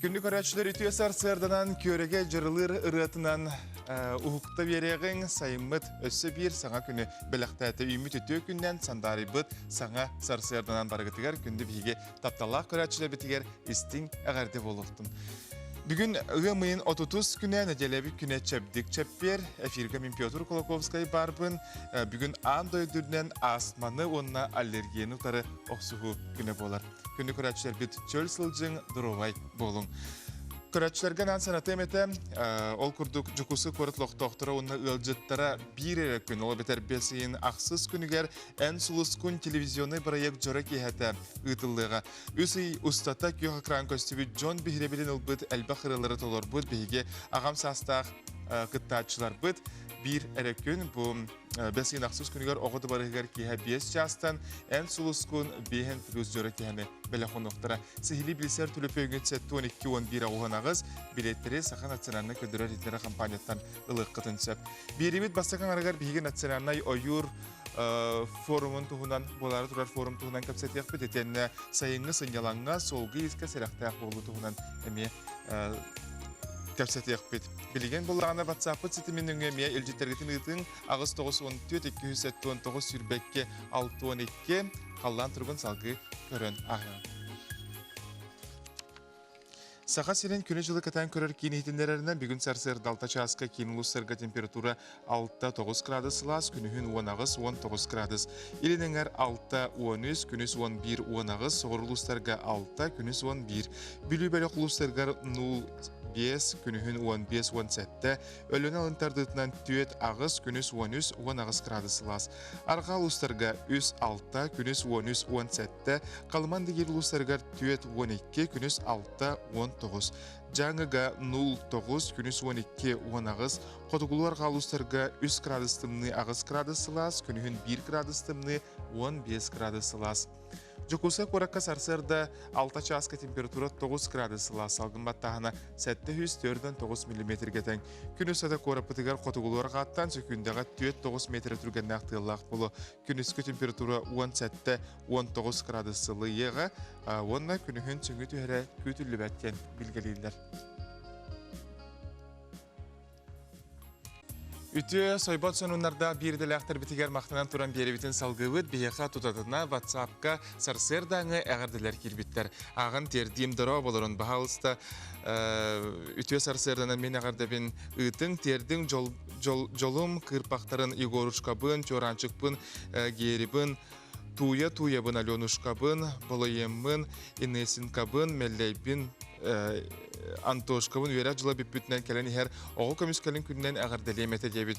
Күндү көрөөччүлэр үтүө сарсыарданан күөрэгэ дьырылыыр ырыатынан уһукта биэриэҕиҥ сайыммыт өссө биир саҥа күнү бэлэхтээтэ үүммүт үтүө күннэн сандаарыйбыт саҥа сарсыарданан барыгытыгар күндү биһиги тапталлаах көрөөччүлэрбитигэр истиҥ эҕэрдэ буолуохтун. Бүгүн ыам ыйын 30 күнэ нэдиэлэбит күнэ чэбдик чэппиэр эфиргэ мин Петр Кулаковскай баарбын. Бүгүн аан дойду үрдүнэн астманы уонна аллергияны утары охсуһуу күнэ буолар. Күндү көрөөччүлэрбит чөл сылдьыҥ, доруобай буолуҥ. Көрөөччүлэргэ анаан санатыам этэ, ол курдук Дьокуускай куорат олохтоохторо уонна ыалдьыттара биир эрэ күн, ол эбэтэр бэс ыйын ахсыс күнүгэр Эн сулускун телевизионнай бырайыак дьоро киэһэтэ ыытыллыаҕа. Үс ый устата күөх экран көстүбүт дьон биһирэбилин ылбыт элбэх ырыалары толорбут биһиги аҕам саастаах кыттааччыларбыт биир эрэ күн бу Бэс ыйын ахсыс күнүгэр оҕо дыбарыһыгар киэһэ 5 чаастан эн сулускун биэһэн плюс дьоро киэһэни бэлэх уунуохтара. Сиһилии билсэр төлөпүөҥҥүт 72 11 аҕыс билеттэри Саха национальнай көрдөрөр иһитиннэрэр хампаанньаттан ылыаххытын сөп. Биэриибит бастакы аҥарыгар биһиги национальнай ойуур форумун туһунан, буолаары турар форум туһунан кэпсэтиэхпит. Итиэннэ сайыҥҥы сынньалаҥҥа суолга-иискэ сэрэхтээх буолуу туһунан эмиэ кэпсэтиэхпит. Билигин буллаҕына WhatsApp-пыт ситимин нөҥүө эмиэ илдьиттэргитин ыытыҥ 8 94 279 22 62 халлаан туругун салгыы көрөн ааһыаҥ. Саха сирин күнү-дьылы кэтээн көрөр киин иһитиннэрэринэн бүгүн сарсыарда 6 чааска киин улуустарга температура 6-9 градус сылаас, күнүһүн 18-19 градус. Илин эҥэр 6-13, күнүс 11-18, соҕуруу улуустарга 6, күнүс 11. Бүлүү бөлөх улуустарыгар 0-5, күнүһүн 15-17, Өлүөнэ алын тардыытынан 4-8, күнүс 13-18 градус сылаас. Арҕаа улуустарга 3-6, күнүс 13-17, Халыман дигиир улуустарыгар 4-12, күнүс 6-19. Дьааҥыга 0-9, күнүс 12-18, Хотугулуу арҕаа улуустарга 3 градус тымныы 8 градус сылаас, күнүһүн 1 градус тымныы 15 градус сылаас. Дьокуускай куоракка сарсыарда 6 чааска температура 9 градус сылаас, салгын баттааһына 749 миллиметргэ тэҥ. Күн устата куораппытыгар хотугулуу арҕааттан сөкүүндэҕэ 4-9 метр түргэннээх тыаллаах буолуо. Күнүскү температура 17-19 градус сылыйыаҕа уонна күнүһүн сөҥүү түһэрэ күүтүллүбэт диэн билгэлииллэр. Үтүө сойбот сонуннардаах биир идэлээхтэрбитигэр махтанан туран биэрэбитин салгыыбыт. Биһиэхэ тутатына WhatsApp-ка сарсыардааҥы эҕэрдэлэр киирбиттэр. Ааҕан тиэрдиим дорооболорун баһаалыста үтүө сарсыарданан мин эҕэрдэбин ыытыҥ, тиэрдиҥ дьолум кыырпахтарын Егорушкабын, Чуораанчыкпын, Герибын, Тууйа Тууйабын, Аленушкабын, Болоеммын, Инесинкабын, Мэллэйбин, Антошкабын үөрэх дьыла бүппүтүнэн кэлэн иһэр оҕо көмүскэлин күнүнэн эҕэрдэлиэм этэ диэбит.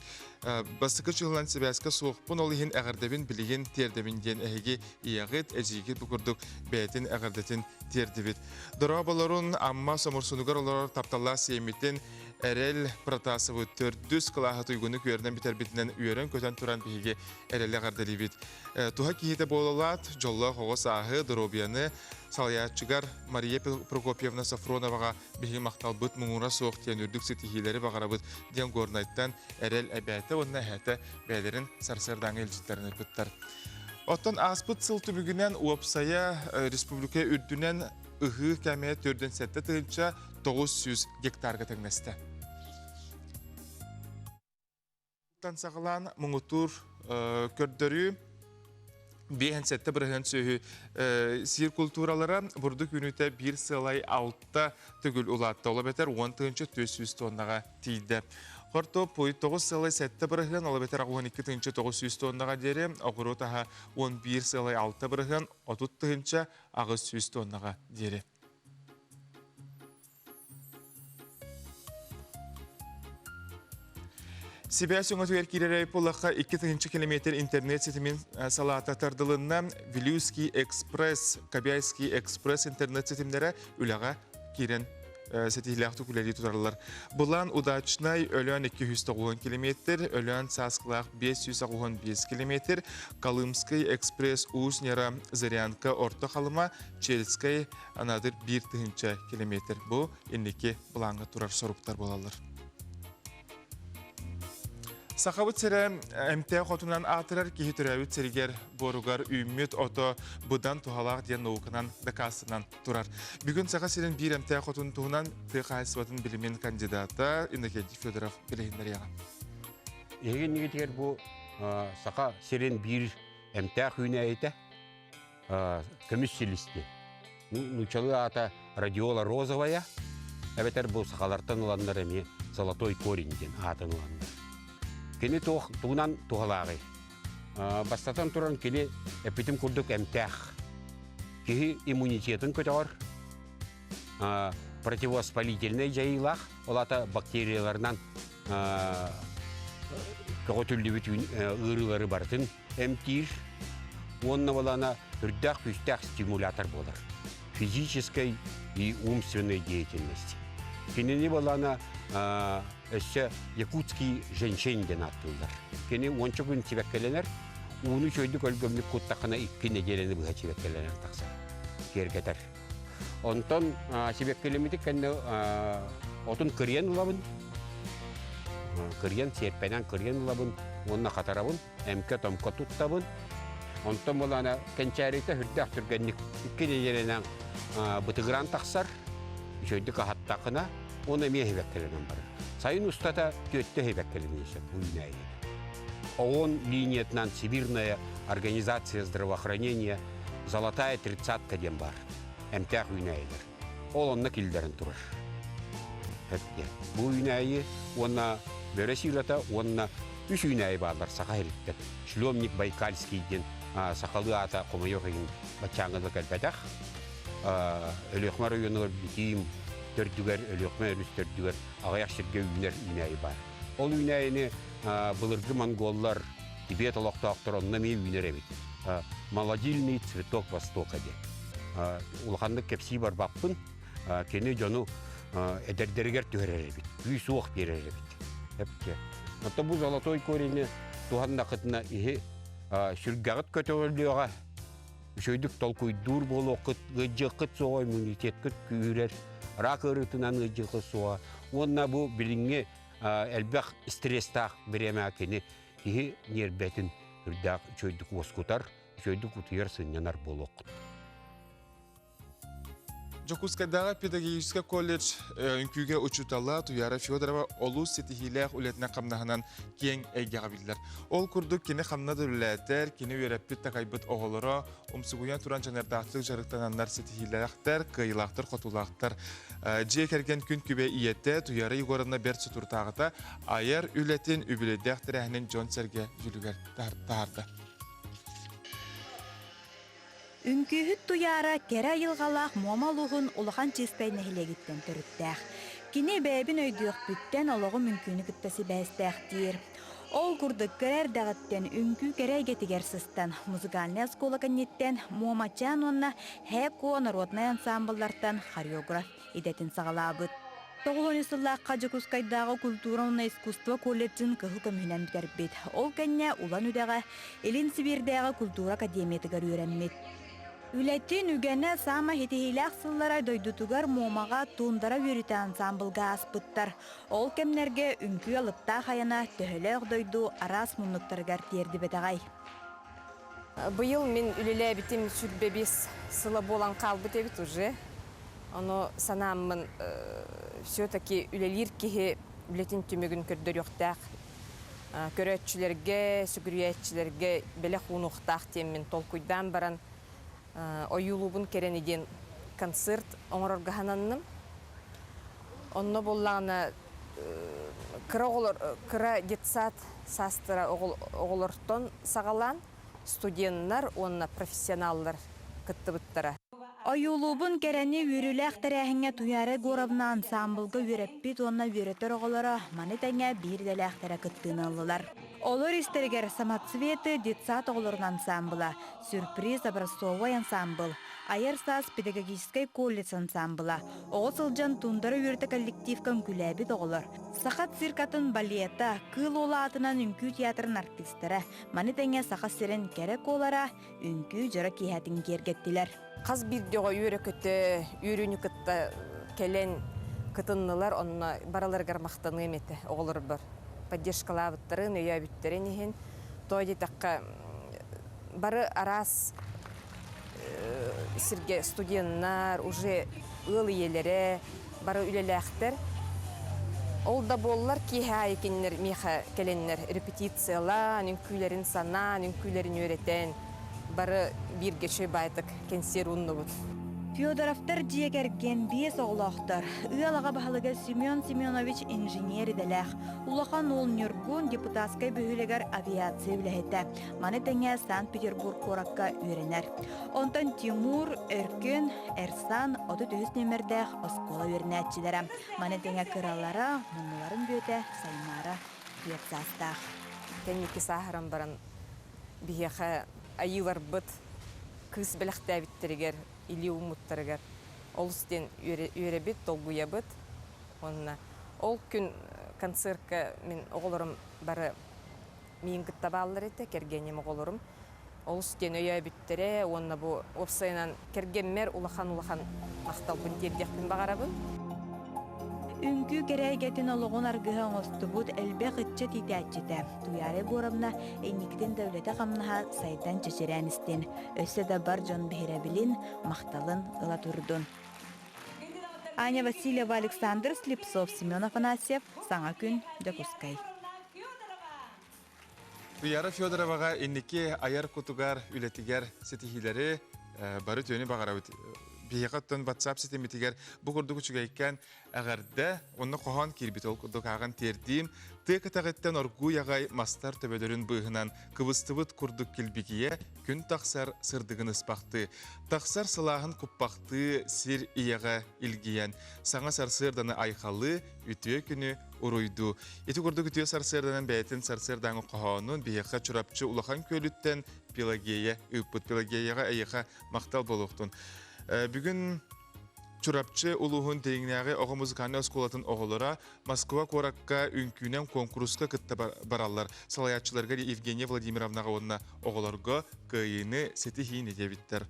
Бастакы чыһылан сибээскэ суохпун, ол иһин эҕэрдэбин билигин тиэрдэбин диэн эһиги ийэҕит, эдьиийгит бу курдук бэйэтин эҕэрдэтин тиэрдибит. Дорооболорун Амма Соморсунугар олорор тапталлаах сиэммитин Эрэл Протасовы төрдүс кылааһы туйгуннук үөрэнэн бүтэрбитинэн үөрэн-көтөн туран биһиги эрэли эҕэрдэлиибит. Туһа киһитэ буолалаат, дьоллоох оҕо сааһы, доруобуйаны салайааччыгар Мария Прокопьевна Софроноваҕа биһиги махталбыт муҥура суох диэн үрдүк ситиһиилэри баҕарабыт диэн Горнайтан Эрэл эбээтэ уонна эһээтэ бэйэлэрин сарсыардааҥы илдьиттэрин ыыппыттар. Оттон ааспыт сыл түмүгүнэн уопсайа республика үрдүнэн ыһыы кэмэ 47 900 гектарга тэҥнэстэ. Тан саҕалаан муҥутуур көрдөрүү 57% сүөһү сиир култууралара бурдук үүнүүтэ биир сыалай алта төгүл улаатта. Ол эбэтэр 10 400 тоннаҕа тиийдэ. Хортуоппуй 9 сыалай 7%, ол эбэтэр 12 900 тоннаҕа диэри, оҕуруот аһа 11 сыалай 6%, 30 800 тоннаҕа диэри. Сибээс өҥөтүгэр киирэр буоллахха 2000 километр интернет ситимин салаата тардылынна. Вилюйский экспресс, Кобяйский экспресс интернет ситимнэрэ үлэҕэ киирэн ситиһиилээхтик үлэлии тураллар. Былаан Удачнай Өлөөн 290 километр, Өлөөн Сааскылаах 585 километр, Колымский экспресс Уус-Нера Зырянка Орто Халыма, Чельскай Анадырь 1000 километр. Бу инники былааҥҥа турар соруктар буолаллар. Сахабыт сирэ эмтээх отунан аатырар киһи төрөөбүт сиригэр буоругар үүммүт ото быдан туһалаах диэн науканан дакаастанан турар. Бүгүн Саха сирин биир эмтээх отун туһунан тыа хаһаайыстыбатын билимин кандидата Иннокентий Федоров билиһиннэриэҕэ. Эһиги бу Саха сирин биир эмтээх үүнээйитэ көмүс силисти. Нууччалыы аата радиола розовая, эбэтэр бу сахалартан ыланнар эмиэ золотой корень диэн аатын ыланнар. Кини туох тугунан туһалааҕый? Бастатан туран кини эппитим курдук эмтээх. Киһи иммунитетын көтөҕөр, противовоспалительнай дьайыылаах, ол аата бактерияларынан көҕүтүллүбүт ыарыылары барытын эмтиир уонна балана үрдээх күүстээх стимулятор буолар. Физической и умственной деятельности. Кинини балана өссө якутский женьшень диэн ааттыыллар. Кини уонча күн сибэккэлэнэр, ууну үчүгэйдик өлгөмнүк куттаххына икки нэдиэлэни быһа сибэккэлэнэн тахсар, киэргэтэр. Онтон сибэккилэммитик кэннэ отун кырыйан ылабын. Кырыйан, сиэрпэнэн кырыйан ылабын уонна хатарабын, эмкэ-томко туттабын. Онтон булана кэнчээритэ үрдээх түргэнник икки нэдиэлэнэн бытыгыраан тахсар. Үчүгэйдик аһаттахына, уонна эмиэ сибэккилэнэн барар. Сайын устата түөттэ сибэккилэниэн сөп бу үүнээйи. ООН линиятынан Всемирная организация здравоохранения Золотая тридцатка диэн баар. Эмтээх үүнээйилэр. Ол онно киллэрэн турар. Эппиэ. Бу үүнээйи уонна бөрө сыылата уонна үс үүнээйи бааллар саха сириттэн. Шлемник Байкальский диэн сахалыы аата хомойуох иһин баччааҥҥа да кэлбэтэх. Өлүөхүмэ оройуонугар Битиим төрдүгэр, Өлүөхүмэ өрүс төрдүгэр аҕыйах сиргэ үүнэр үүнээйи баар. Ол үүнээйини былыргы монголлар, Тибет олохтоохторо онно эмиэ үүнэр эбит. Молодильный цветок Востока диэн. Улаханнык кэпсии барбаппын. Кини дьону эдэрдэригэр түһэрэр эбит, күүс-уох биэрэр эбит. Эпке. Оттон бу золотой корени туһаннахытына иһи сүргэҕит көтөҕүллүөҕэ, үчүгэйдик толкуйдуур буолуоххут, ыалдьыаххыт суоҕа, иммунитеткыт күүһүрэр, рак ыарыытынан ыалдьыаххыт суоҕа. Уонна бу билиҥҥи элбэх стресстаах бириэмэ кини киһи ньиэрбэтин үрдээх үчүгэйдик уоскутар, үчүгэйдик утуйар, сынньанар буолуоххут. Дьокуускайдааҕы педагогическай колледж үҥкүүгэ учуутала Туяра Федорова олус ситиһиилээх үлэтинэн-хамнаһынан киэҥ эйгэҕэ биллэр. Ол курдук кини хамна да үлэлээтэр, кини үөрэппит-такайбыт оҕолоро умсугуйан туран дьаныардаахтык дьарыктананнар ситиһиилээхтэр, кыайыылаахтар-хотуулаахтар. Дьиэ кэргэн күн күбэ ийэтэ Туяра Егоровна бэрт сутуртааҕыта айар үлэтин үбүлүөйдээх тэрээһинин дьон-сэргэ дьүлүгэр таһаарда. Үҥкүүһүт Туйаара кэрэ айылҕалаах Муома улууһун Улахан Чыыстай нэһилиэгиттэн төрүттээх. Кини бэйэбин өйдүөхпүттэн олоҕум үҥкүүнү кытта сибээстээх диир. Ол курдук кыра эрдэҕиттэн үҥкүү кэрэ эйгэтигэр сыстан, музыкальнай оскуола кэнниттэн Муомачаан уонна Һээ-Куо народнай ансаамбыллартан хореограф идэтин саҕалаабыт. 90 сыллаахха Дьокуускайдааҕы культура уонна искусство колледжын кыһыл көмүһүнэн бүтэрбит. Ол кэннэ Улан-Үдэҕэ Илин Сибиирдээҕи культура академиятыгар үөрэммит. Үлэтин үгэнэ саамай ситиһиилээх сыллара дойдутугар Муомаҕа Туундара үөрүүтэ ансаамбылга ааспыттар. Ол кэмнэргэ үҥкүү алыптаах айана төһөлөөх дойду араас муннуктарыгар тиэрдибэтэҕэй. Быйыл мин үлэлээбитим 25 сыла буолан хаалбыт эбит уже. Ону санааммын все-таки үлэлиир киһи үлэтин түмүгүн көрдөрүөхтээх. Көрөөччүлэргэ, сүгүрүйээччилэргэ бэлэх уунуохтаах диэммин толкуйдаан баран ойуулуубун кэрэни диэн концерт оҥорорго сананным. Онно буоллаҕына кыра оҕолор кыра детсад саастара оҕолортон саҕалаан студеннар уонна профессионаллар кыттыбыттара. Ойуулуубун кэрэни үөрүүлээх тэрээһиҥҥэ Туйаара Егоровна ансаамбылга үөрэппит уонна үөрэтэр оҕолоро маны тэҥэ биир идэлээхтэрэ кыттыыны ыллылар. Олор истэригэр Самоцветы детсад оҕолорун ансаамбыла, Сюрприз образцовай ансаамбыл, Айар саас педагогическай колледж ансаамбыла, оҕо сылдьан Тундара үөрэтэ коллективка үҥкүүлээбит оҕолор, Саха циркатын балета, Кыыл Уола аатынан үҥкүү театрын артыыстара, маны тэҥэ Саха сирин кэрэ куолара үҥкүү дьоро киэһэтин киэргэттилэр. Хас биирдии оҕо үөрэ-көтө, үөрүүнү кытта кэлэн кытыннылар, онно барыларыгар махтаныам этэ оҕолорбор. поддержкалаабыттарын, өйөөбүттэрин иһин. Тоҕо диэтэххэ, бары араас сиргэ студеннар, уже ыал ийэлэрэ, бары үлэлээхтэр. Ол да буоллар киэһэ аайы кинилэр миэхэ кэлэннэр репетициялаан, үҥкүүлэрин санаан, үҥкүүлэрин үөрэтэн, бары бииргэ үчүгэй баайтык кэнсиэр ууннубут. Федоровтар дьиэ кэргэн биэс оҕолоохтор. Ыал аҕа баһылыга Семен Семенович инженер идэлээх. Улахан уол Ньургун Депутатскай бөһүөлэгэр авиация үлэһитэ. Маны тэҥэ Санкт-Петербург куоракка үөрэнэр. Онтон Тимур, Өркөн, Эрсан 33 нүөмэрдээх оскуола үөрэнээччилэрэ. Маны тэҥэ кыралара, муннуларын бүөтэ Сайнаара түөрт саастаах. Кэнники сааһыран баран биһиэхэ айыыларбыт кыыс бэлэхтээбиттэригэр, илии ууммуттарыгар олус диэн үөрэбит, долгуйабыт. Уонна ол күн концертка мин оҕолорум бары миин кытта бааллар этэ, кэргэним оҕолорум. Олус диэн өйөөбүттэрэ уонна бу уопсайынан кэргэммэр улахан-улахан махталбын тиэрдиэхпин баҕарабын. Үҥкүү кэрэ эйгэтин олоҕун аргыһа оҥостубут элбэх ыччат иитээччитэ Туяра Егоровна инникитин да үлэтэ-хамнаһа сайдан чэчирээн истин, өссө да бар дьон биһирэбилин, махталын ыла турдун. Аня Васильева, Александр Слепцов, Семен Афанасьев, Саҥа күн, Дьокуускай. Туяра Федороваҕа инники айар кутугар, үлэтигэр ситиһиилэри бары үтүөнү баҕарабыт. Биһиэхэ оттон WhatsApp ситимитигэр бу курдук үчүгэйкээн эҕэрдэ уонна хоһоон киирбит ол курдук ааҕан тиэрдиим. Тыа кэтэҕиттэн оргууй аҕай мастар төбөлөрүн быыһынан кыбыстыбыт курдук килбикийэ күн тахсар сырдыгын ыспахтыы, тахсар сылааһын куппахтыы сир ийэҕэ илгийэн, саҥа сарсыарданы айхалыы, үтүө күнү уруйдуу. Ити курдук үтүө сарсыарданан бэйэтин сарсыардааҥы хоһоонун биһиэхэ Чурапчы Улахан Күөлүттэн Пелагея ыыппыт. Пелагеяҕа эйиэхэ махтал буолуохтун. Бүгүн Чурапчы улууһун Дириҥнээҕи оҕо музыкальнай оскуолатын оҕолоро Москва куоракка үҥкүүнэн куонкуруска кытта бараллар. Салайааччыларга Евгения Владимировнаҕа уонна оҕолорго кыайыыны ситиһиини диэбиттэр.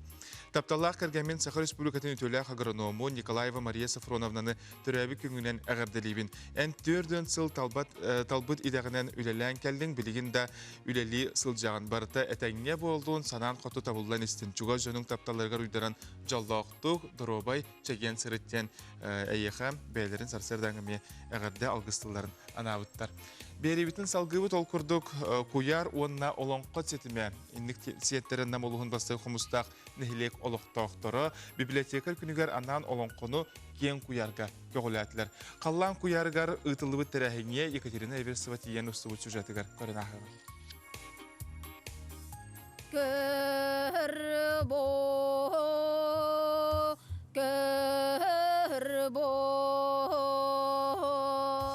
Тапталлаах кэргэммин Саха Республикатын үтүөлээх агроному Николаева Мария Софроновнаны төрөөбүт күҥҥүнэн эҕэрдэлиибин. Эн 4 сыл талбат, талбыт идэҕинэн үлэлээн кэллиҥ, билигин да үлэлии сылдьаҕын. Барыта этэҥҥэ буоллун, санаан хоту табыллан истин. Чугас дьонуҥ тапталларыгар уйдаран дьоллоохтук, доруобай, чэгиэн сырыт диэн эйиэхэ бэйэлэрин сарсыардааҥы эмиэ эҕэрдэ алгыс тылларын анаабыттар. Биэриибитин салгыыбыт ол курдук куйаар уонна олоҥхо ситимэ инник сиэттэрэн Нам улууһун бастакы хомустаах нэһилиэк олохтоохторо библиотекарь күнүгэр анаан олоҥхону киэҥ куйаарга көҕүлээтилэр. Халлаан куйаарыгар ыытыллыбыт тэрээһиҥҥэ Екатерина Эверстова тиийэн устубут сюжетыгар көрөн ааһыаҕын. Көрбо, көрбо.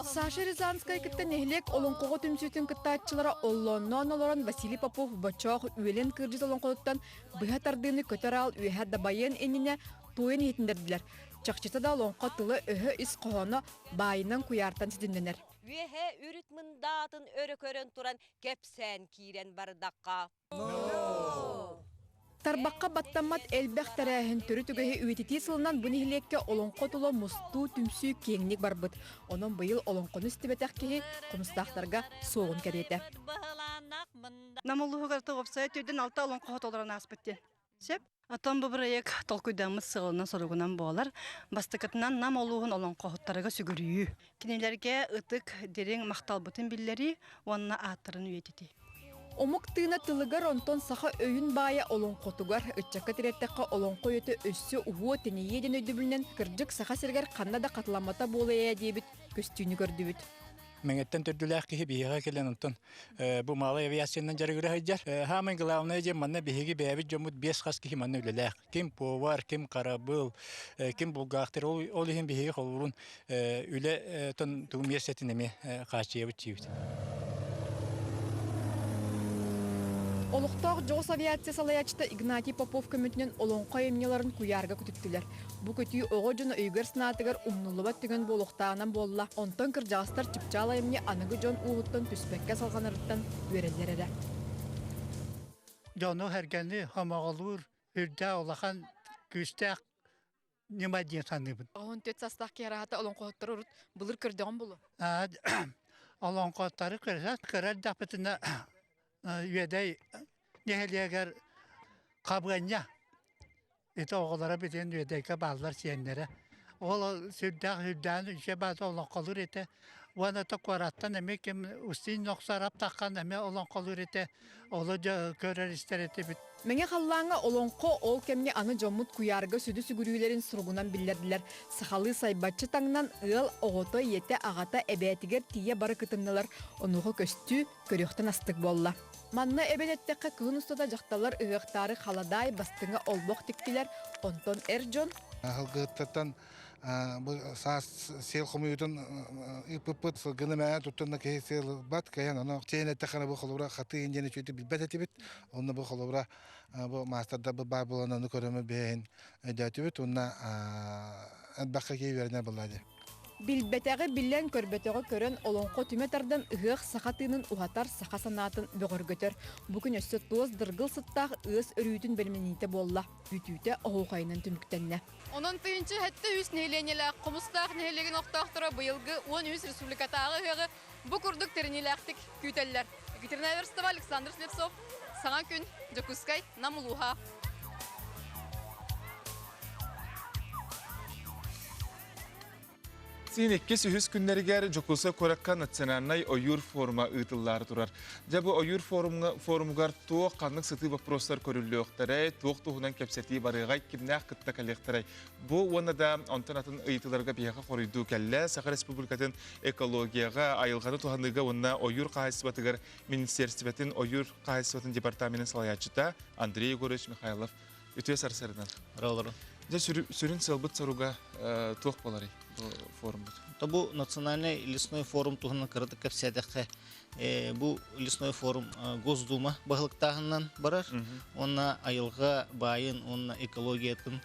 Саша Рязанскай кытта нэһилиэк олоҥхоҕо түмсүүтүн кыттааччылара оллоонноон олорон Василий Попов Бочоох үөлэн кырдьыт олоҥхотуттан быһа тардыыны көтөр аал үөһэ дабайыан иннинэ туойан иһитиннэрдилэр. Чахчыта да олоҥхо тыла-өһө ис хоһооно баайынан куйаартан ситимнэнэр. Үөһэ үрүт мындаатын өрө көрөн туран кэпсээн киирэн бардахха. Тарбахха баттаммат элбэх тэрээһин төрүт үгэһи үйэтитии сылынан бу нэһилиэккэ олоҥхо тула мустуу түмсүү киэҥник барбыт. Онон быйыл олоҥхону истибэтэх киһи хомустаахтарга суоҕун кэриэтэ. Нам улууһугар уопсайа төрдүн алта олоҥхоһут олорон ааспыт диэн. Сөп. Оттон бу бырайыак толкуйдаммыт сыалынан-соругунан буолар. Бастакытынан Нам улууһун олоҥхоһуттарыгар сүгүрүйүү. Кинилэргэ ытык, дириҥ махталбытын биллэрии уонна ааттарын үйэтитии. Омук тыына тылыгар, онтон саха өйүн баайа олоҥхотугар, ыччакка тириэртэххэ олоҥхо үйэтэ өссө уһуо, тэнийиэ диэн өйдөбүлүнэн кырдьык Саха сиригэр ханна да хатыламмата буолуо ээ диэбит көстүүнү көрдүбүт. Мэҥэттэн төрдүлээх киһи биһиэхэ кэлэн онтон бу малай авиациянан дьарыгыра сылдьар. Хаамай главное диэн манна биһиги бэйэбит дьоммут биэс хас киһи манна үлэлээх. Ким повар, ким харабыл, ким булгаахтыр. Ол, ол иһин биһиги холобурун үлэ тон тугу миэстэтин эмиэ хааччыйабыт диибит. Олохтоох дьоҕус авиация салайааччыта Игнатий Попов көмөтүнэн олоҥхо айымньыларын куйаарга көтүттүлэр. Бу көтүү оҕо дьоно өйүгэр-санаатыгар умнуллубат түгэн буолуохтааҕынан буолла. Онтон кырдьаҕастар чыпчаал айымньы аныгы дьон ууһуттан түспэккэ салҕанарыттан үөрэллэр эрэ. Дьону-сэргэни сомоҕолуур үрдээх улахан күүстээх ньыма диэн саныыбын. 14 састаах киһи араһата олоҥхоһуттары урут былыр көрдөҕүм булу. Олоҥхоттары көрөр эрдэхпитинэ Үөдэй нэһилиэгэр Хабыанньа ити оҕолоро бүтүн Үөдэйгэ бааллар сиэннэрэ. Ол сүрдээх үрдээн үчүгэй баата олоҥхолуур этэ. Уонна то куораттан эмиэ ким Устин Нохсоров таххан эмиэ олоҥхолуур этэ. Олу дьэ көрөр истэр этибит. Мэҥэ халлааҥҥа олоҥхо ол кэмҥэ аны дьоммут куйаарга сүдү сүгүрүүлэрин суругунан биллэрдилэр. Сахалыы сайбаччы таҥнан ыал оҕото, ийэтэ, аҕата, эбээтигэр тиийэ бары кытыннылар. Онуоха көстүү, көрүөхтэн астык буолла. Манна эбэн эттэххэ, кыһын устата дьахталлар ыһыахтаары халадаай бастыҥа олбох тиктилэр, онтон эр дьон Сылгыһыттартан бу саас сиэл хомуйуутун ыыппыппыт сылгыны мээнэ туттунна киһи сиэл ылбат кыайан ону чэйин эттэххинэ бу холобура хатыы диэн үчүгэйдик билбэт этибит онно бу холобура бу маастардарбыт баар буолан ону көрөммүт бэйэһин өйдөөтүбүт уонна элбэххэ киһи үөрэнэр буолла дии. Билбэтэҕи билэн, көрбөтөҕү көрөн, олоҥхо түмэ тардан ыһыах саха тыынын уһатар, саха санаатын бөҕөргөтөр. Бу күн өссө туос дыргыл сыттаах ыас өрүүтүн бэлэмнэниитэ буолла. Бүтүүтэ оһуохайынан түмүктэннэ. Онон 1073 нэһилиэнньэлээх Хомустаах нэһилиэгин олохтоохторо быйылгы 13 республикатааҕы ыһыаҕы бу курдук тэриниилээхтик күүтэллэр. Екатерина Эверстова, Александр Слепцов, Саҥа күн, Дьокуускай, Нам улууһа. Син иккис үһүс күннэригэр Дьокуускай куоракка национальнай ойуур форума ыытыллаары турар. Дьэ бу ойуур форумугар туох ханнык сытыы боппуруостар көрүллүөхтэрэй, туох туһунан кэпсэтии барыаҕай, кимнээх кытта кэлиэхтэрэй? Бу уонна да онтон атын ыйытыыларга биһиэхэ хоруйдуу кэллэ. Саха Республикатын экологияҕа, айылҕаны туһаныыга уонна ойуур хаһаайыстыбатыгар министиэристибэтин ойуур хаһаайыстыбатын департаменын салайааччыта Андрей Егорович Михайлов Үтүө сарсыардан. Роллорун. Дьэ сүрүн сыалбыт соруга туох буоларый бу форуммут? Бу национальный лесной форум туһунан кыратык кэпсээтэххэ, бу лесной форум Госдума баһылыктааһынынан барар. Уонна айылҕа баайын уонна экологиятын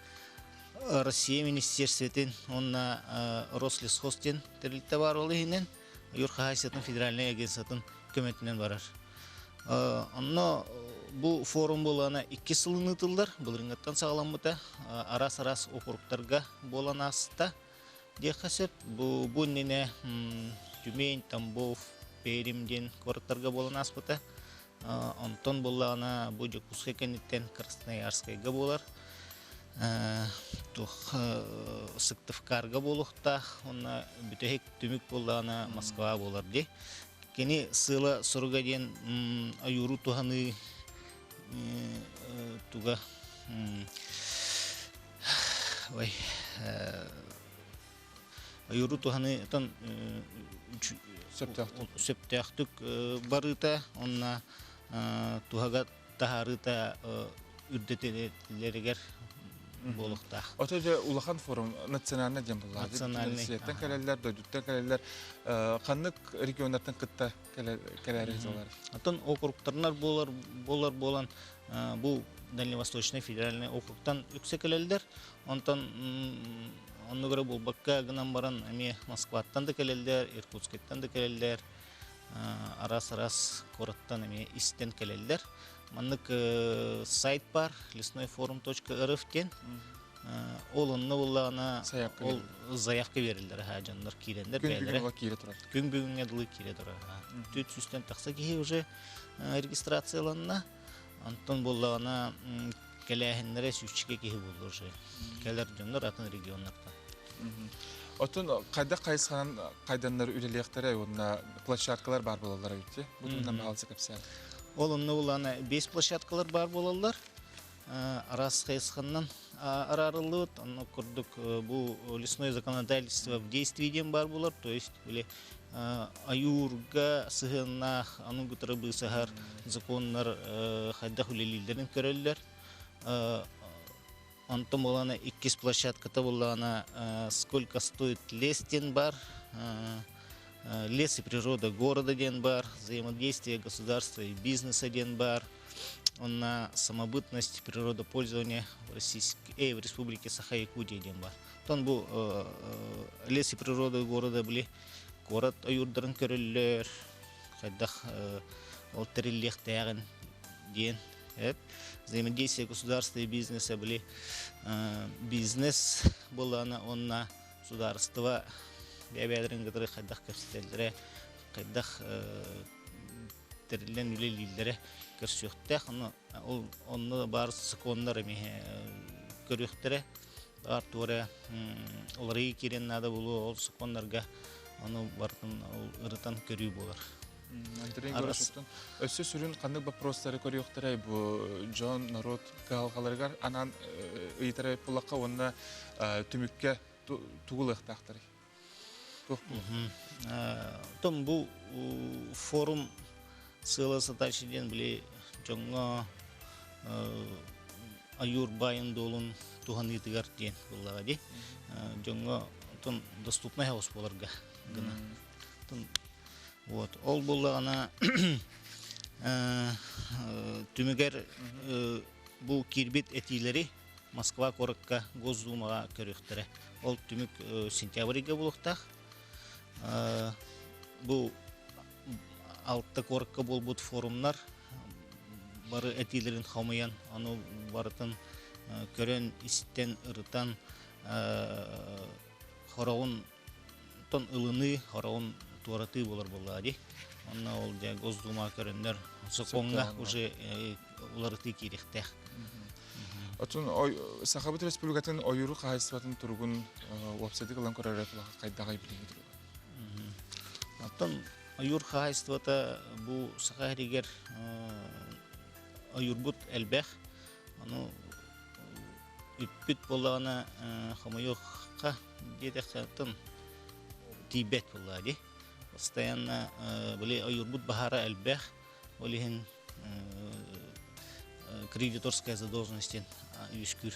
Россия министерствотын уонна Рослесхоз диэн тэрилтэ баар ол иһинэн Юр хаһаайыстыбатын федеральнай агентствотын көмөтүнэн барар. Онно бу форум буолана икки сылын ыытыллар, былырыҥҥыттан саҕаламмыта, араас-араас округтарга буолан ааста диэххэ сөп. Бу, бу иннинэ Тюмень, Тамбов, Пермь диэн куораттарга буолан ааспыта. Онтон буоллаҕына бу Дьокуускай кэнниттэн Красноярскайга буолар. Туох Сыктывкарга буолуохтаах уонна бүтэһик түмүк буоллаҕына Москва буолар дии. Кини сыала-соруга диэн ойууру туһаныы туга ой ойууру туһаныытын сөптөөхтүк барыыта уонна туһага таһаарыыта үрдэтилэригэр буолуохтаах. Ото дьэ улахан форум национальный диэн буолла. Национальный. Россияттан кэлэллэр, дойдуттан кэлэллэр. Ханнык регионнартан кытта кэлээри сылдьаллар? Атын округтарнар буолар буолар буолан бу Дальневосточный федеральный округтан үксэ кэлэллэр. Онтон оннук эрэ буолбакка гынан баран эмиэ Москваттан да кэлэллэр, Иркутскайтан да кэлэллэр. Араас-араас куораттан эмиэ истэн кэлэллэр. Маннык сайт бар леснойфорум.рф диэн. Ол онно буллаҕына ол заявка бериллэр аха дьоннор киирэннэр Күн бүгүн киирэ турар. Күн бүгүҥҥэ дылы киирэ турар. Түт сүүстэн тахса киһи уже регистрацияланна. Онтон буоллаҕына кэлээһиннэрэ сүүсчэкэ киһи буолла уже. Кэлэр дьоннор атын регионнартан. Оттон хайдах хайысханан хайданнар үлэлиэхтэрэ уонна площадкалар баар буолаллар эбит Бу туһунан баҕалса кэпсээн. Ол онно булаана бес площадкалар баар буолаллар. Араас хайысханан араарыллыбыт. Онно курдук бу лесное законодательство в действии диэн баар буолар. То есть били айуурга сыһыаннаах аны кытары быысаһар законнар хайдах үлэлииллэрин көрөллөр. Онтон буолана иккис площадката буоллаҕына «Сколько стоит лес» диэн бар, «Лес и природа города» диэн бар, «Взаимодействие государства и бизнеса» диэн бар, онно «Самобытность природопользования в, Российской, в Республике Саха-Якутия» диэн бар. Оттон бу «Лес и природа города» били куорат ойуурдарын көрөллөр, хайдах ол тэриллиэхтээҕин диэн Взаимодействие государства и бизнеса были бизнес буоллаҕына уонна судаарыстыба бэйэ-бэйэлэрин кытары хайдах кэпсэтэллэрэ. хайдах тэриллэн үлэлииллэрэ көрсүөхтээх. Ол онно баар сокуоннар эмиэ көрүөхтэрэ. Баар туора уларыйыы киирэн наада буолуо ол сокуоннарга ону барытын ол ырытан көрүү буолар. Андрей Егорович, өссө сүрүн ханнык боппуруостары көрүөхтэрэй бу дьон, норуот кыһалҕаларыгар анаан ыйытар буоллахха уонна түмүккэ тугу ылыахтаахтарый? Туох Оттон бу форум сыала задача диэн били дьоҥҥо ойуур баайын дуолун туһаныытыгар диэн буоллаҕа дии. Дьоҥҥо оттон доступнай хаус буоларга гына. Вот. Ол буоллаҕына түмүгэр бу киирбит этиилэри Москва куоракка Госдумаҕа көрүөхтэрэ. Ол түмүк сентябрьга буолуохтаах. Бу алта куоракка буолбут форумнар бары этиилэрин хомуйан, ону барытын көрөн, истэн, ырытан, хороҕун тон ылыныы, хороҕун туоратыы буолар буоллаҕа дии. Онно ол дьэ Госдума көрөннөр сокуоҥҥа уже уларытыы киириэхтээх. Отун Сахабыт Республикатын ойууру хаһайыстыбатын туругун уопсайдык ылан көрөр хайдаҕай билиҥҥи туруга? Оттон ойуур хаһайыстыбата бу Саха сиригэр ойуурбут элбэх. Ону үппүт буоллаҕына хомойуохха диэтэххэ оттон тиийбэт буоллаҕа дии. Постоянно били ойуурбут баһаара элбэх. Ол иһин кредиторская задолженность диэн үөскүүр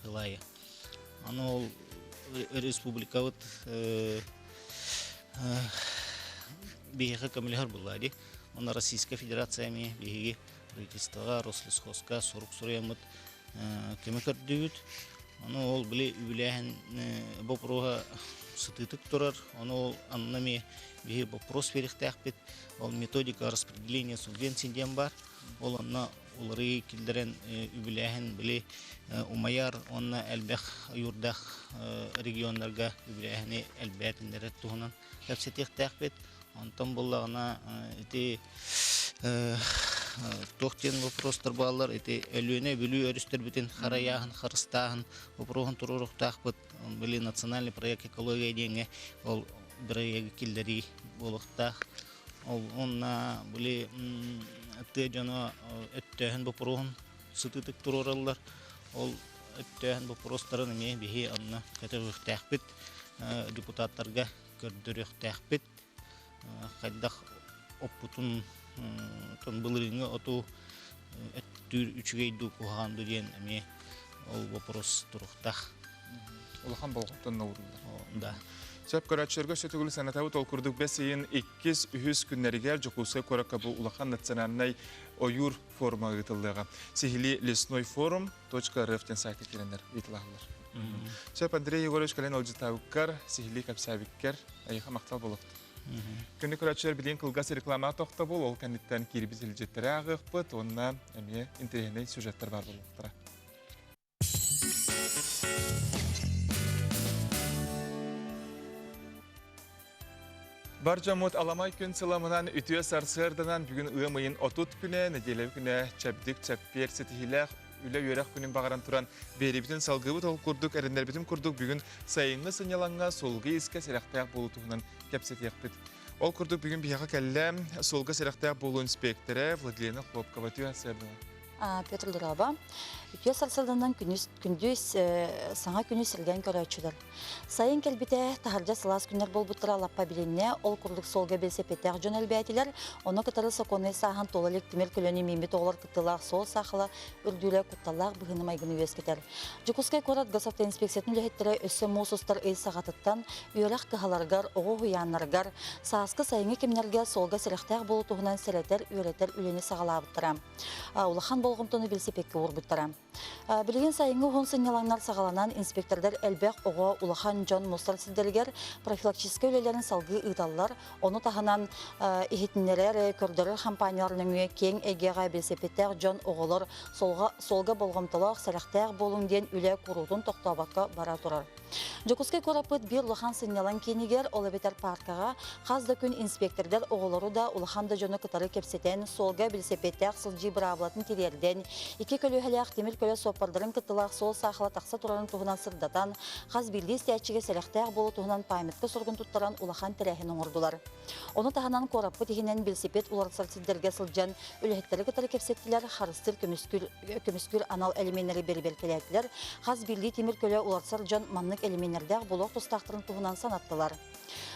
ылайы. Аны ол республикабыт биһиэхэ көмөлөһөр буолла дии. Онно Российская Федерация эмиэ биһиги правительствоҕа, Рослесхозка сурук суруйаммыт көмө көрдүүбүт. Ону ол били үбүлээһин боппуруоһа сытыытык турар. Ону ол анна эмиэ биһи боппуруос биэриэхтээхпит. Ол методика распределения субвенций диэн баар. Ол онно уларыы киллэрэн үбүлээһин били умайар уонна элбэх ойуурдаах регионнарга үбүлээһини элбээтиннэрэр туһунан кэпсэтиэхтээхпит. Онтон буллаҕына ити туох диэн вопростар бааллар ити Өлүөнэ Бүлүү өрүстэрбитин харайааһын харыстааһын боппуруоһун туруоруохтаахпыт били национальный проект экология диэҥҥэ ол бырайыагы киллэрии буолуохтаах ол уонна били тыа дьоно өттөөһүн боппуруоһун сытыытык туруораллар ол өттөөһүн боппуруостарын эмиэ биһи онно көтөҕүөхтээхпит депутаттарга көрдөрүөхтээхпит хайдах оппутун былырыыҥҥы оту өттүүр үчүгэй дуу куһаҕан дуу диэн эмиэ ол вопрос туруохтаах. Улахан болҕомтону ууруллар. Да. Сөп көрөөччүлэргэ өссө төгүл санатабыт ол курдук бэс ыйын иккис, үһүс күннэригэр Дьокуускай куоракка бу улахан национальнай ойуур форума ыытыллыаҕа. Сиһилии лесной форум .рф диэн сайтка киирэннэр ыытылаһаллар. Сөп Андрей Егорович кэлэн олдьутаабыккар, сиһилии кэпсээбиккэр эйиэхэ махтал буолуохтун. Күндү көрөөччүлэр билигин кылгас реклама тохтобул, ол кэнниттэн киирбит илдьиттэри ааҕыахпыт уонна эмиэ интэриэһинэй сюжеттар баар буолуохтара. Бар дьоммут аламай күн сыламынан үтүө сарсыарданан бүгүн ыам ыйын 30 күнэ, нэдиэлэ күнэ чэбдик чэппиэр ситиһиилээх үлэ-үөрэх күнүн баҕаран туран биэрибитин салгыыбыт ол курдук эрэннэрбитим курдук бүгүн сайыҥҥы сынньалаҥҥа суолга искэ сэрэхтээх буолуу туһунан кэпсэтиэхпит. Ол курдук бүгүн биһиэхэ кэллэ суолга сэрэхтээх буолуу инспектора Владилена Хлопкова үтүө сарсыарданан. Петр Дороба. Үтүө сарсыарданан күндүс саҥа күнү сиргэн көрөөччүлэр. Сайын кэлбитэ, таһырдьа сылаас күннэр буолбуттара лаппа билиннэ, ол курдук суолга билсиппиттээх дьон элбээтилэр, ону кытары сокуоннай сааһын туола илик тимир көлөнү мииммит оҕолор кыттыылаах суол саахала үрдүүлэ кутталлаах быһыыны-майгыны үөскэтэр. Дьокуускай куорат госавтоинспекциятын үлэһиттэрэ өссө муус устар ый саҕатыттан үөрэх кыһаларыгар, оҕо уһуйааннарыгар, сааскы сайыҥҥы кэмнэргэ суолга сэрэхтээх буолуу туһунан сэрэтэр, үөрэтэр үлэни саҕалаабыттара. Улахан болҕомтону билсиппиккэ уурбуттара. Билигин сайыҥҥы уһун сынньалаҥнар саҕаланан, инспектордар элбэх оҕо, улахан дьон мустар сирдэригэр профилактическай үлэлэрин салгыы ыыталлар. Ону таһынан иһитиннэрэр, көрдөрөр хампаанньалар нөҥүө киэҥ эйгэҕэ билсиппиттээх дьон, оҕолор суолга болҕомтолоох, сэрэхтээх буолуҥ диэн үлэ куруутун тохтообокко бара турар. Дьокуускай куораппыт биир улахан сынньалаҥ киинигэр, ол эбэтэр пааркаҕа хас да күн инспектордар оҕолору да, улахан да дьону кытары кэпсэтэн, суолга билисэпиэттээх сылдьыы быраабылатын тириэрдэн, икки көлүөһэлээх тимир көлө суоппардарын кыттыылаах суол саахала тахса турарын туһунан сырдатан, хас биирдии истээччигэ сэрэхтээх буолуу туһунан памятка суругун туттаран улахан тэрээһин оҥордулар. Ону таһынан куораппыт иһинэн билисипиэт уларсар сирдэргэ сылдьан үлэһиттэри кытары кэпсэттилэр, харыстыыр көмүскүүр, көмүскүүр анал элеменнэри бэрэбиэркэлээтилэр, хас биирдии тимир көлө уларсар дьон маннык элеменнэрдээх буолуох тустаахтарын туһунан санаттылар.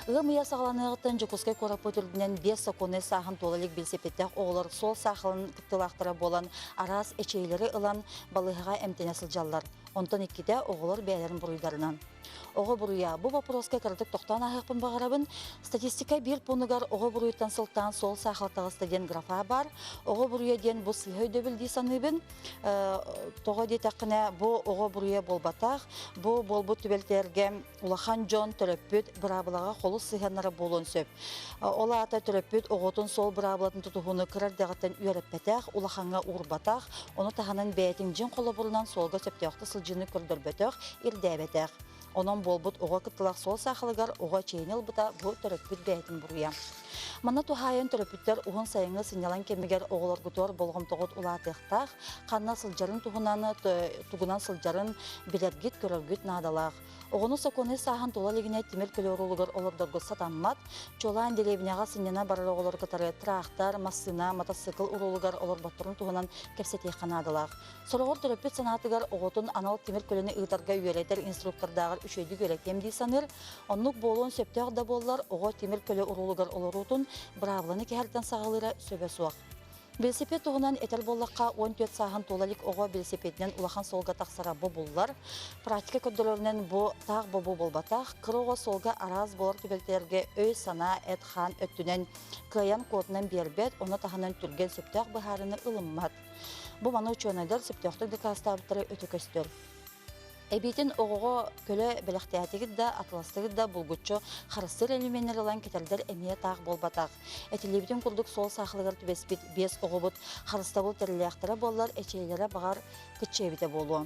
Ыам ыйа саҕаланыаҕыттан Дьокуускай куораппыт үрдүнэн биэс сокуоннай сааһын туола илик билисипиэттээх оҕолор суол саахалын кыттыылаахтара буолан араас эчэйиилэри ылан балыыһаҕа эмтэнэ сылдьаллар. Онтон иккитэ оҕолор бэйэлэрин буруйдарынан. Оҕо буруйа. Бу боппуруоска кыратык тохтоон ааһыахпын баҕарабын. Статистика биир пуунугар оҕо буруйуттан сылтаан суол саахал таҕыста диэн графа баар. Оҕо буруйа диэн бу сыыһа өйдөбүл дии саныыбын. Тоҕо диэтэххинэ, бу оҕо буруйа буолбатах. Бу буолбут түбэлтэлэргэ улахан дьон төрөппүт быраабылаҕа холус сыһыаннара буолуон сөп. Ол аата төрөппүт оҕотун суол быраабылатын тутуһууну кыра эрдэҕиттэн үөрэппэтэх, улахаҥҥа уурбатах, ону таһынан бэйэтин дьиҥ холобурунан суолга сөптөөхтүк сылдьыыны көрдөрбөтөх, ирдээбэтэх. Онон буолбут оҕо кыттылах суол саахалыгар оҕо эчэйиини ылбыта бу төрөппүт бэйэтин буруйа. Манна туһаайан төрөппүттэр уһун сайыҥҥы сынньалаҥ кэмигэр оҕолоргутугар болҕомтоҕут улаатыахтаах, ханна сылдьарын туһунан, тугунан сылдьарын билэргит, көрөргүт наадалаах. Оҕону сокуоннай сааһын тула илигинэ тимир көлө уруулугар олордорго сатаммат. Чуолаан дэриэбинэҕэ сынньана барар оҕолору кытары трактор, массыына, матасыыкыл уруулугар олорботторун туһунан кэпсэтиэххэ наадалаах. Сороҕор төрөппүт санаатыгар оҕотун анал тимир көлөнү ыытарга үөрэтэр инструктордааҕар үчүгэйдик үөрэтиэм дии саныыр. Оннук буолуон сөптөөх да буоллар, оҕо тимир көлө уруулугар олоруутун быраабыланы кэһэртэн саҕалыыра сөбө суох. Велосипед туһунан этэр буоллахха, 14 сааһын туола илик оҕо велосипединэн улахан суолга тахсара бобуллар. Практика көрдөрөрүнэн бу таах бобуу буолбатах, кыра оҕо суолга араас буолар түбэлтэлэргэ өй-санаа, эт-хаан өттүнэн кыайан куотунан биэрбэт, ону таһынан түргэн сөптөөх быһаарыыны ылыммат. Бу маны учуонайдар сөптөөхтүк дакаастаабыттара өтө көстөр. Эбиитин оҕоҕо көлө бэлэхтээтигит да, атыластыгыт да булгуччу харыстыыр элеменнэр ылан кэтэрдэр эмиэ таах буолбатах. Этиллибитин курдук суол саахалыгар түбэспит биэс оҕобут харыстабыл тэрилээхтэрэ буоллар, эчэйэлэрэ баҕар кыччыа эбитэ буолуо.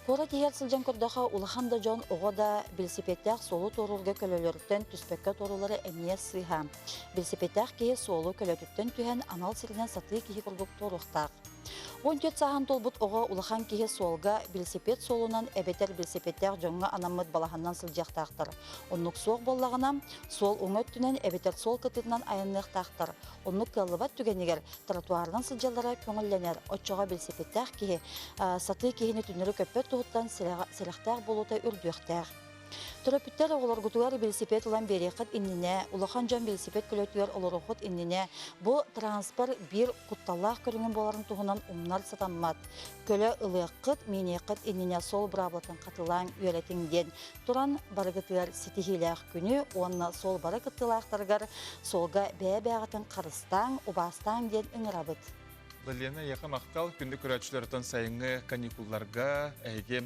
Куорат иһигэр сылдьан көрдөххө, улахан да дьон оҕо да билисипиэттээх суолу туоруурга көлөлөрүттэн түспэккэ туоруулара эмиэ сыыһа. Билисипиэттээх киһи суолу көлөтүттэн түһэн анал сиринэн сатыы киһи курдук туоруохтаах. 14 сааһын туолбут оҕо улахан киһи суолга билисипиэт суолунан эбэтэр билисипиэттээх дьоҥҥо анаммыт балаһаннан сылдьыахтаахтар. Оннук суох буоллаҕына, суол уҥа өттүнэн эбэтэр суол кытыытынан айанныахтаахтар. Оннук кыаллыбат түгэнигэр тротуарынан сылдьаллара көҥүллэнэр. Оччоҕо билисипиэттээх киһи сатыы киһини түннэри көппөт туһуттан сэрэхтээх буолуута үрдүөхтээх. Төрөппүттэр оҕолоргутугар велосипед ылан биэриэххит иннинэ, улахан дьон велосипед көлөтүгэр олоруоххут иннинэ бу транспорт биир кутталлаах көрүҥүн буоларын туһунан умнар сатаммат. Көлө ылыаххыт, мииниэххит иннинэ суол быраабылатын хатылааҥ, үөрэтиҥ диэн туран барыгытыгар ситиһиилээх күнү уонна суол бары кыттыылаахтарыгар суолга бэйэ-бэйэҕитин харыстааҥ, убаастааҥ диэн ыҥырабыт. Лена, эйиэхэ махтал. Күндү көрөөччүлэртэн сайыҥҥы каникулларга эһиги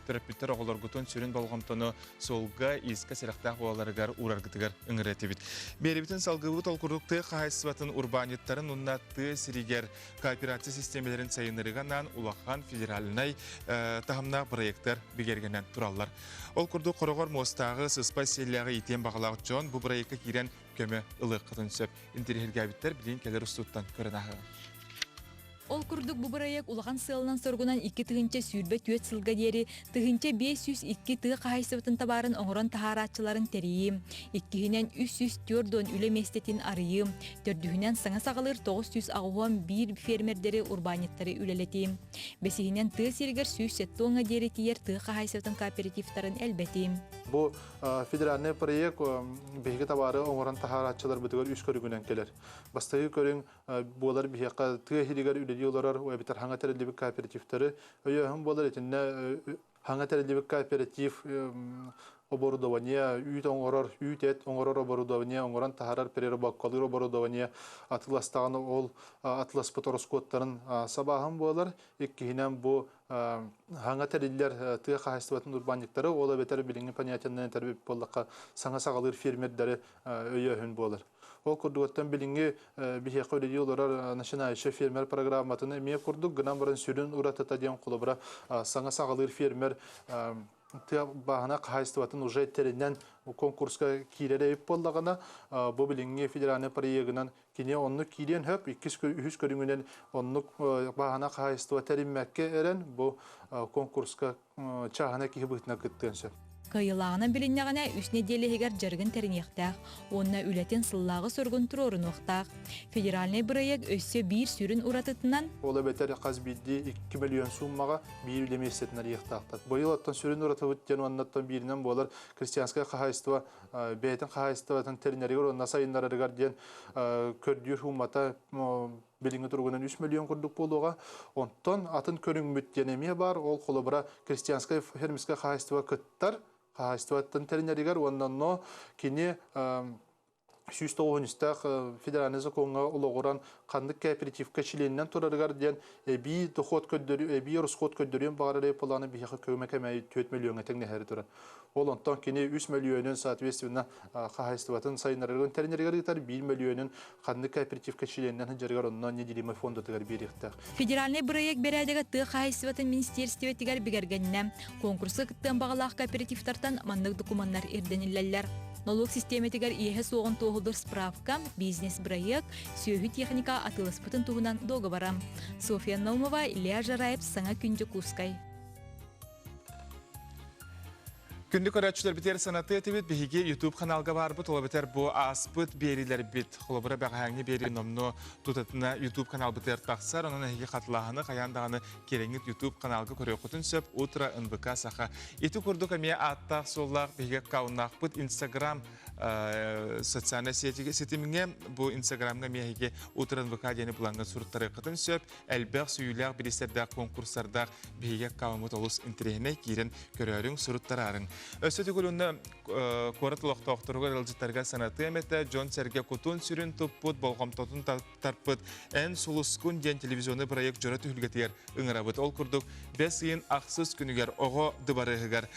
төрөппүттэр оҕолоргутун сүрүн болҕомтону суолга, иискэ сэрэхтээх буолалларыгар уураргытыгар ыҥырар этибит. Биэрибитин салгыыбыт ол курдук тыа хаһаайыстыбатын урбаанньыттарын уонна тыа сиригэр кооперация систиэмэлэрин сайыннарыыга анаан улахан федеральнай таһымнаах проектар бигэргэнэн тураллар. Ол курдук хороҕор муостааҕы сыспай сиэллээҕи иитиэн баҕалаах дьон бу проекка киирэн көмө ылыаххытын сөп. Интэриэһиргээбиттэр билигин кэлэр устуттан көрөн ааһыаҕыҥ. Ол курдук бу бырайыак улахан сыалынан-соругунан 2024 сылга диэри 1502 тыа хаһаайыстыбатын табаарын оҥорон таһаарааччыларын тэрийии, иккиһинэн 340 үлэ миэстэтин арыйыы, төрдүһүнэн саҥа саҕалыыр 981 фермердэри, урбаанньыттары үлэлэтии, бэсиһинэн тыа сиригэр 170 диэри тиийэр тыа хаһаайыстыбатын кооперативтарын элбэтии. Бу федеральный проект биһиги табаары оҥорон таһаарааччыларбытыгар үс көрүҥүнэн кэлэр. Бастакы көрүҥ буолар биһиэхэ тыа иһигэр үлэлии олорор эбэтэр хаҥа тэриллибит кооперативтары өйөөһүн буолар итиннэ хаҥа тэриллибит кооператив оборудование үүт оҥорор үүт эт оҥорор оборудование оҥорон таһаарар переработкалыыр оборудование атыыластаҕына ол атыыласпыт ороскуоттарын сабааһын буолар иккиһинэн бу хаҥа тэриллэр тыа хаһаайыстыбатын урбаанньыктары ол эбэтэр билиҥҥи понятиеннан этэр буоллахха саҥа саҕалыыр фермердэри өйөөһүн буолар Ол курдук оттон билиҥҥи биһиэхэ үлэлии олорор начинающий фермер программатын эмиэ курдук гынан баран сүрүн уратыта диэн холобура саҥа саҕалыыр фермер тыа бааһына хаһаайыстыбатын уже тэринэн конкурска киирэр эбит буоллаҕына, бу билиҥҥи федеральный проегынан кини оннук киириэн сөп, иккис үһүс көрүҥүнэн оннук бааһына хаһаайыстыба тэриммэккэ эрэн бу конкурска чааһынай киһи быһыытынан кыттыан сөп. Кыайыылааҕынан билиннэҕинэ, үс нэдиэлэ иһигэр дьарыгын тэриниэхтээх уонна үлэтин сыллааҕы соругун туруорунуохтаах. Федеральнай бырайыак өссө биир сүрүн уратытынан Ол эбэтэр хас биирдии 2 миллион сууммаҕа биир үлэ миэстэтин арыйыахтаахтар. Быйыл оттон сүрүн уратыбыт диэн уоннаттан бииринэн буолар крестьянскай хаһаайыстыба бэйэтин хаһаайыстыбатын тэринэригэр уонна сайыннарарыгар диэн көрдүүр сууммата билиҥҥи туругунан 3 миллион курдук буолуоҕа. Онтон атын көрүҥмүт диэн эмиэ баар. Ол холобура крестьянскай фермерскэй хаһаайыстыба кыттар хаһаайыстыбаттан тэринэригэр уонна онно кини 193-тээх федеральный закоҥҥа олоҕуран ханнык кооперативка чилиэнинэн турарыгар диэн эбии дохуот көрдөрүү, эбии расход көрдөрүөн баҕарар планы биһиэхэ көмө кэмэ 4 миллиоҥҥа тэҥнэһэри турар. Ол онтон кини 3 мөлүйүөнүн, соответственно, хаһаайыстыбатын сайыннарарыгар тэринэригэр ыытар, 1 мөлүйүөнүн ханнык кооперативка чилиэнинэн сылдьарыгар онно неделимый фондатыгар биэриэхтээх. Федеральнай бырайыак бэрээдэгэ тыа хаһаайыстыбатын министиэристибэтигэр бигэргэннэ. Конкурска кыттыан баҕалаах кооперативтартан маннык докумуоннар ирдэниллэллэр. Нолуок систиэмэтигэр иэһэ суоҕун туоһулуур справка, бизнес-бырайыак, сүөһү техника атыыласпытын туһунан дуогабара. Софья Наумова, Илья Жараев, Саҥа күн Дьокуускай. Күндү көрөөччүлэрбитигэр санатыы этибит, биһиги YouTube каналга барбыт, ол эбэтэр бу ааспыт биэриилэрбит, холобура бэҕэһээҥҥи биэрии номнуо тутатына YouTube каналбытыгар тахсар, онон эһиги хатылааһыны хайаан даҕаны кирэҥҥит YouTube каналга көрүөххүтүн сөп, Утро НВК Саха. Ити курдук эмиэ ааттаах-суоллаах биһиги аккауннаахпыт Instagram социальнай ситимҥэ, бу Инстаграмҥа эмиэ эһиги Утро НВК диэни булаҥҥа суруттарыаххытын сөп. Элбэх сүүйүүлээх бириистэрдээх конкурстардаах биһиги аккауммут олус интэриэһинэй киирэн көрөөрүҥ, суруттараарыҥ. Өссө төгүл уонна куорат олохтоохторугар ыалдьыттарга санатыам этэ, дьон-сэргэ кутун-сүрүн туппут, болҕомтотун тарпыт «Эн сулускун» диэн телевизионный проект дьоро түһүлгэтигэр ыҥырабыт. Ол курдук, бэс ыйын ахсыс күнүгэр оҕо дыбарыаһыгар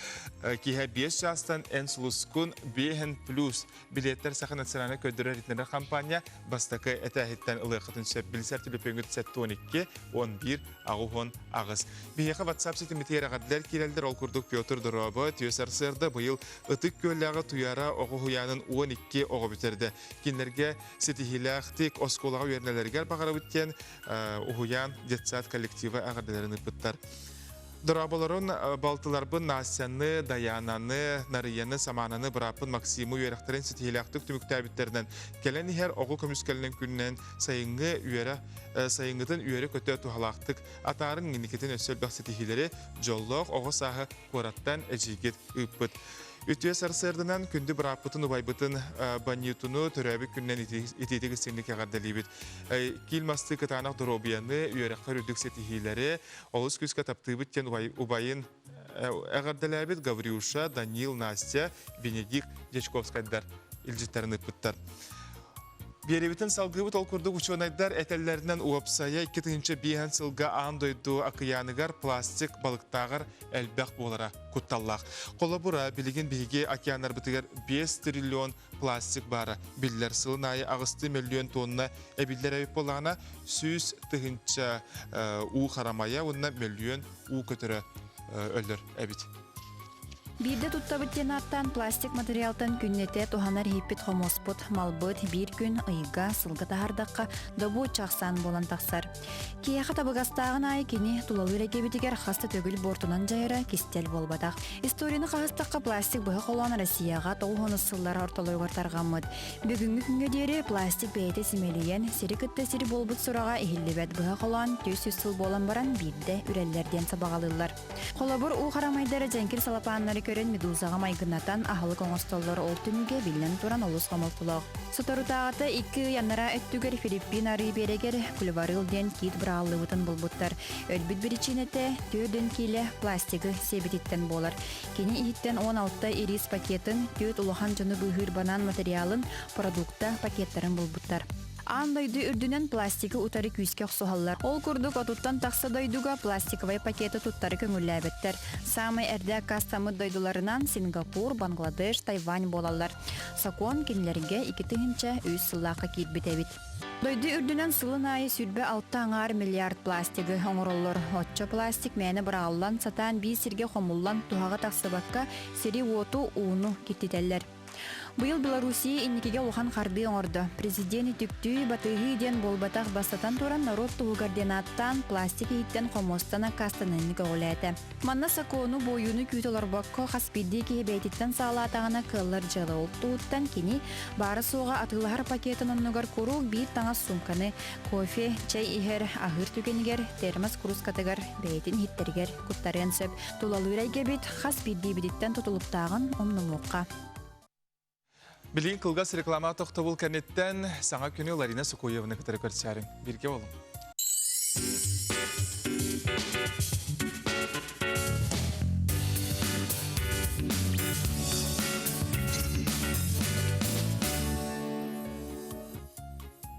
киэһэ 5 чаастан «Эн сулускун» 5 плюс Билиэттэр Саха национальнай көрдөрөр-иһитиннэрэр хампаанньа бастакы этээһиттэн ылыаххытын сөп. Билсэр төлөпүөҥҥүт 72 11 88. Биһиэхэ WhatsApp ситимитигэр эҕэрдэлэр киирэллэр. Ол курдук Петр Дорообо, түө сарсыарда быйыл Ытык Күөллээҕи Туйара оҕо уһуйаанын 12 оҕо бүтэрдэ. Кинилэргэ ситиһиилээхтик оскуолаҕа үөрэнэллэригэр баҕарабыт диэн уһуйаан детсад коллектива эҕэрдэлэрин ыыппыттар. Дорооболорун балтыларбын Настяны, Дайаананы, Нарыйаны, Самаананы, бырааппын Максимы үөрэхтэрин ситиһиилээхтик түмүктээбиттэринэн кэлэн иһэр оҕо көмүскэлинэн күнүнэн сайыҥҥы үөрэ сайыҥҥытын үөрэ-көтө туһалаахтык атаарын инникитин өссө элбэх ситиһиилэри дьоллоох оҕо сааһы куораттан эдьиийгит ыыппыт. Үтүө сарсыарданан күндү бырааппытын убайбытын Баньютуну төрөөбүт күнүнэн итиитик истиҥник эҕэрдэлиибит. Киил мастыы кытаанах доруобуйаны, үөрэххэ үрдүк ситиһиилэри, Олус күүскэ таптыыбыт диэн убайын эҕэрдэлээбит Гаврюша, Данил, Настя, Бенедикт Дьячковскайдар илдьиттэрин ыыппыттар. Биэрэбитин салгыыбыт ол курдук учуонайдар этэллэринэн уопсайа 2005 сылга аан дойду акыйааныгар пластик балыктааҕар элбэх буолара кутталлаах. Холобура, билигин биһиги океаннарбытыгар 5 триллион пластик баара биллэр. Сылын аайы аҕыстыы мөлүйүөн тонна эбиллэр эбит буоллаҕына, 100 000 уу харамайа уонна мөлүйүөн уу көтөрө өлөр эбит. Биирдэ туттабыт диэн ааттаан пластик материалтан күннэтэ туһанар иһиппит хомуоспут, малбыт биир күн ыйга, сылга таһаардахха добуочча ахсаан буолан тахсар. Киһиэхэ табыгастааҕын аайы кини тулалыыр эйгэбитигэр хас да төгүл буортунан дьайара кистэл буолбатах. Историяны хаһыстахха пластик быһа холоон Россияҕа 90 сыллар ортолоругар тарҕаммыт. Бүгүҥҥү күҥҥэ диэри пластик бэйэтэ симэлийэн, сири кытта сири буолбут сураҕа иһиллибэт быһа холоон 400 сыл буолан баран биирдэ үрэллэр диэн сабаҕалыыллар. Холобур, уу харамайдара дьэҥкир салапааннары көрөн медузаҕа майгынатан аһылык оҥостоллор ол түмүгэ биллэн туран олус хомолтолоох. Соторутааҕыта икки ый анараа өттүгэр Филиппин арыы биэрэгэр кульварыл диэн кит быраҕыллыбытын булбуттар. Өлбүт биричиинэтэ 4 киилэ пластигы сиэбититтэн буолар. Кини иһиттэн 16 ирис пакетын, түөрт улахан дьону быыһыыр банан материалын, продукта пакеттарын булбуттар. Аан дойду үрдүнэн пластигы утары күүскэ охсуһаллар. Ол курдук отуттан тахса дойдуга пластиковай пакеты туттары көҥүллээбэттэр. Саамай эрдэ аккаастаммыт дойдуларынан Сингапур, Бангладеш, Тайвань буолаллар. Сокуон кинилэргэ 2003 сыллаахха киирбит эбит. Дойду үрдүнэн сылын аайы 26 аҥаар миллиард пластигы оҥороллор. Оччо пластик мээнэ быраҕыллан, сатаан биир сиргэ хомуллан, туһаҕа тахсыбакка, сири-уоту, ууну киртитэллэр. Быйыл Белоруссия инникигэ улахан хардыы оҥордо. Президент үтүктүү, батыһыы диэн буолбатах, бастатан туран норуот туһугар диэн ааттаан, пластик иһиттэн хомуостан аккаастаныыны көҕүлээтэ. Манна сокуону, буойууну күүтэ олорбокко, хас биирдии киһи бэйэтиттэн саҕалаатаҕына кыаллар дьыала. Ол туһуттан кини баара-суоҕа атыылаһар пакетын оннугар куруук биир таҥас суумканы, кофе, чэй иһэр, аһыыр түгэнигэр термос куруускатыгар бэйэтин иһиттэригэр куттарыан сөп. Тулалыыр эйгэбит хас биирдиибититтэн тутулуктааҕын умнумуохха. Билигин кылгас реклама тохтобул кэнниттэн саҥа күнү Ларина Сукуеваны кытары көрсөөрүҥ. Бииргэ болуҥ.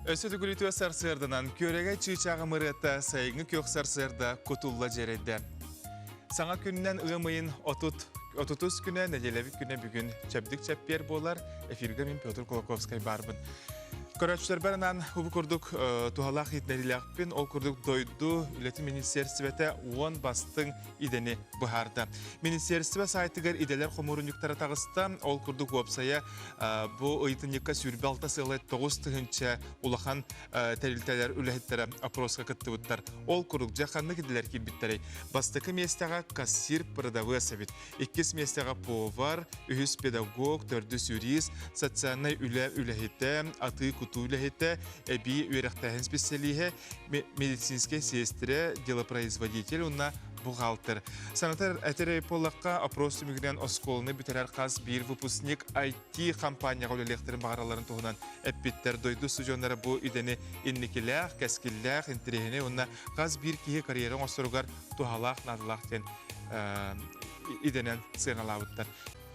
Өссө төгүрүтүө сарсыарданан күөрэгэй чыычааҕы мырыата сайыҥҥы күөх сарсыарда кутулла дьиэрэйдэ. Саҥа күнүнэн ыам ыйын 30 отутус күнэ, нэдиэлэбит күнэ бүгүн чэбдик чэппиэр буолар. Эфиргэ мин Петр Кулаковскай баарбын. Көрөөччүлэрбэр анаан убу курдук туһалаах иитинэриилээхпин, ол курдук дойду үлэтин министиэристибэтэ уон бастыҥ идэни быһаарда. Министиэристибэ сайтыгар идэлэр хомуурунньуктара таҕыста. Ол курдук уопсайа бу ыйытынньыкка 26 сыалай 9 тыһыынча улахан тэрилтэлэр үлэһиттэрэ опроска кыттыбыттар. Ол курдук дьэ ханнык идэлэр киирбиттэрий? Бастакы миэстэҕэ кассир продавец эбит. Иккис миэстэҕэ повар, үһүс педагог, төрдүс юрист, социальнай үлэ үлэһитэ, атыы-кутуу үлэһитэ, эбии үөрэхтээһин специалиһэ, медицинскэй сиэстэрэ, делопроизводитель уонна бухгалтер. Санатар этэр буоллахха, опрос түмүгүнэн оскуоланы бүтэрэр хас биир выпускник IT компанияҕа үлэлиэхтэрин баҕаралларын туһунан эппиттэр. Дойду устудьуоннара бу идэни инникилээх, кэскиллээх, интэриэһинэй уонна хас биир киһи карьера оҥосторугар туһалаах, наадалаах диэн идэнэн сыаналаабыттар.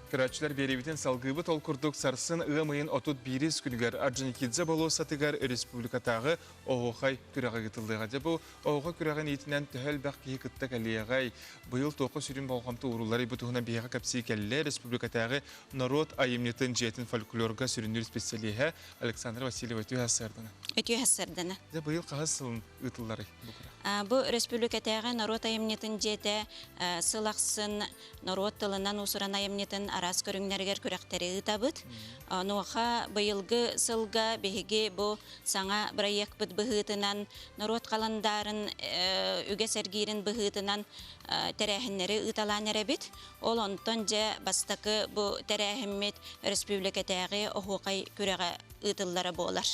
Көрөөччүлэр биэриибитин салгыыбыт. Ол курдук сарсын ыам ыйын 31 күнүгэр Орджоникидзе болуоссатыгар республикатааҕы оһуохай күрэҕэ ыытыллыаҕа. Дьэ бу оһуохай күрэҕин иитинэн төһө элбэх киһи кытта кэлиэҕэй? Быйыл туохха сүрүн болҕомто уурулларый? Бу туһунан биһиэхэ кэпсии кэллэ республикатааҕы норуот айымньытын дьиэтин фольклорга сүрүннүүр специалиһэ Александра Васильева үтүө сарсыардана. Үтүө сарсыардана. Дьэ быйыл хаһыс сылын ыытылларый бу күрэх? Бу республикатааҕы норуот айымньытын дьиэтэ сыл ахсын норуот тылынан уус-уран айымньытын араас көрүҥнэригэр күрэхтэри ыытабыт. Онуоха быйылгы сылга биһиги бу саҥа бырайыакпыт быһыытынан норуот халандаарын үгэс эргиирин быһыытынан тэрээһиннэри ыыталаан эрэбит. Ол онтон дьэ бастакы бу тэрээһиммит өрөспүүбүлүкэтээҕи оһуохай күрэҕэ ыытыллара буолар.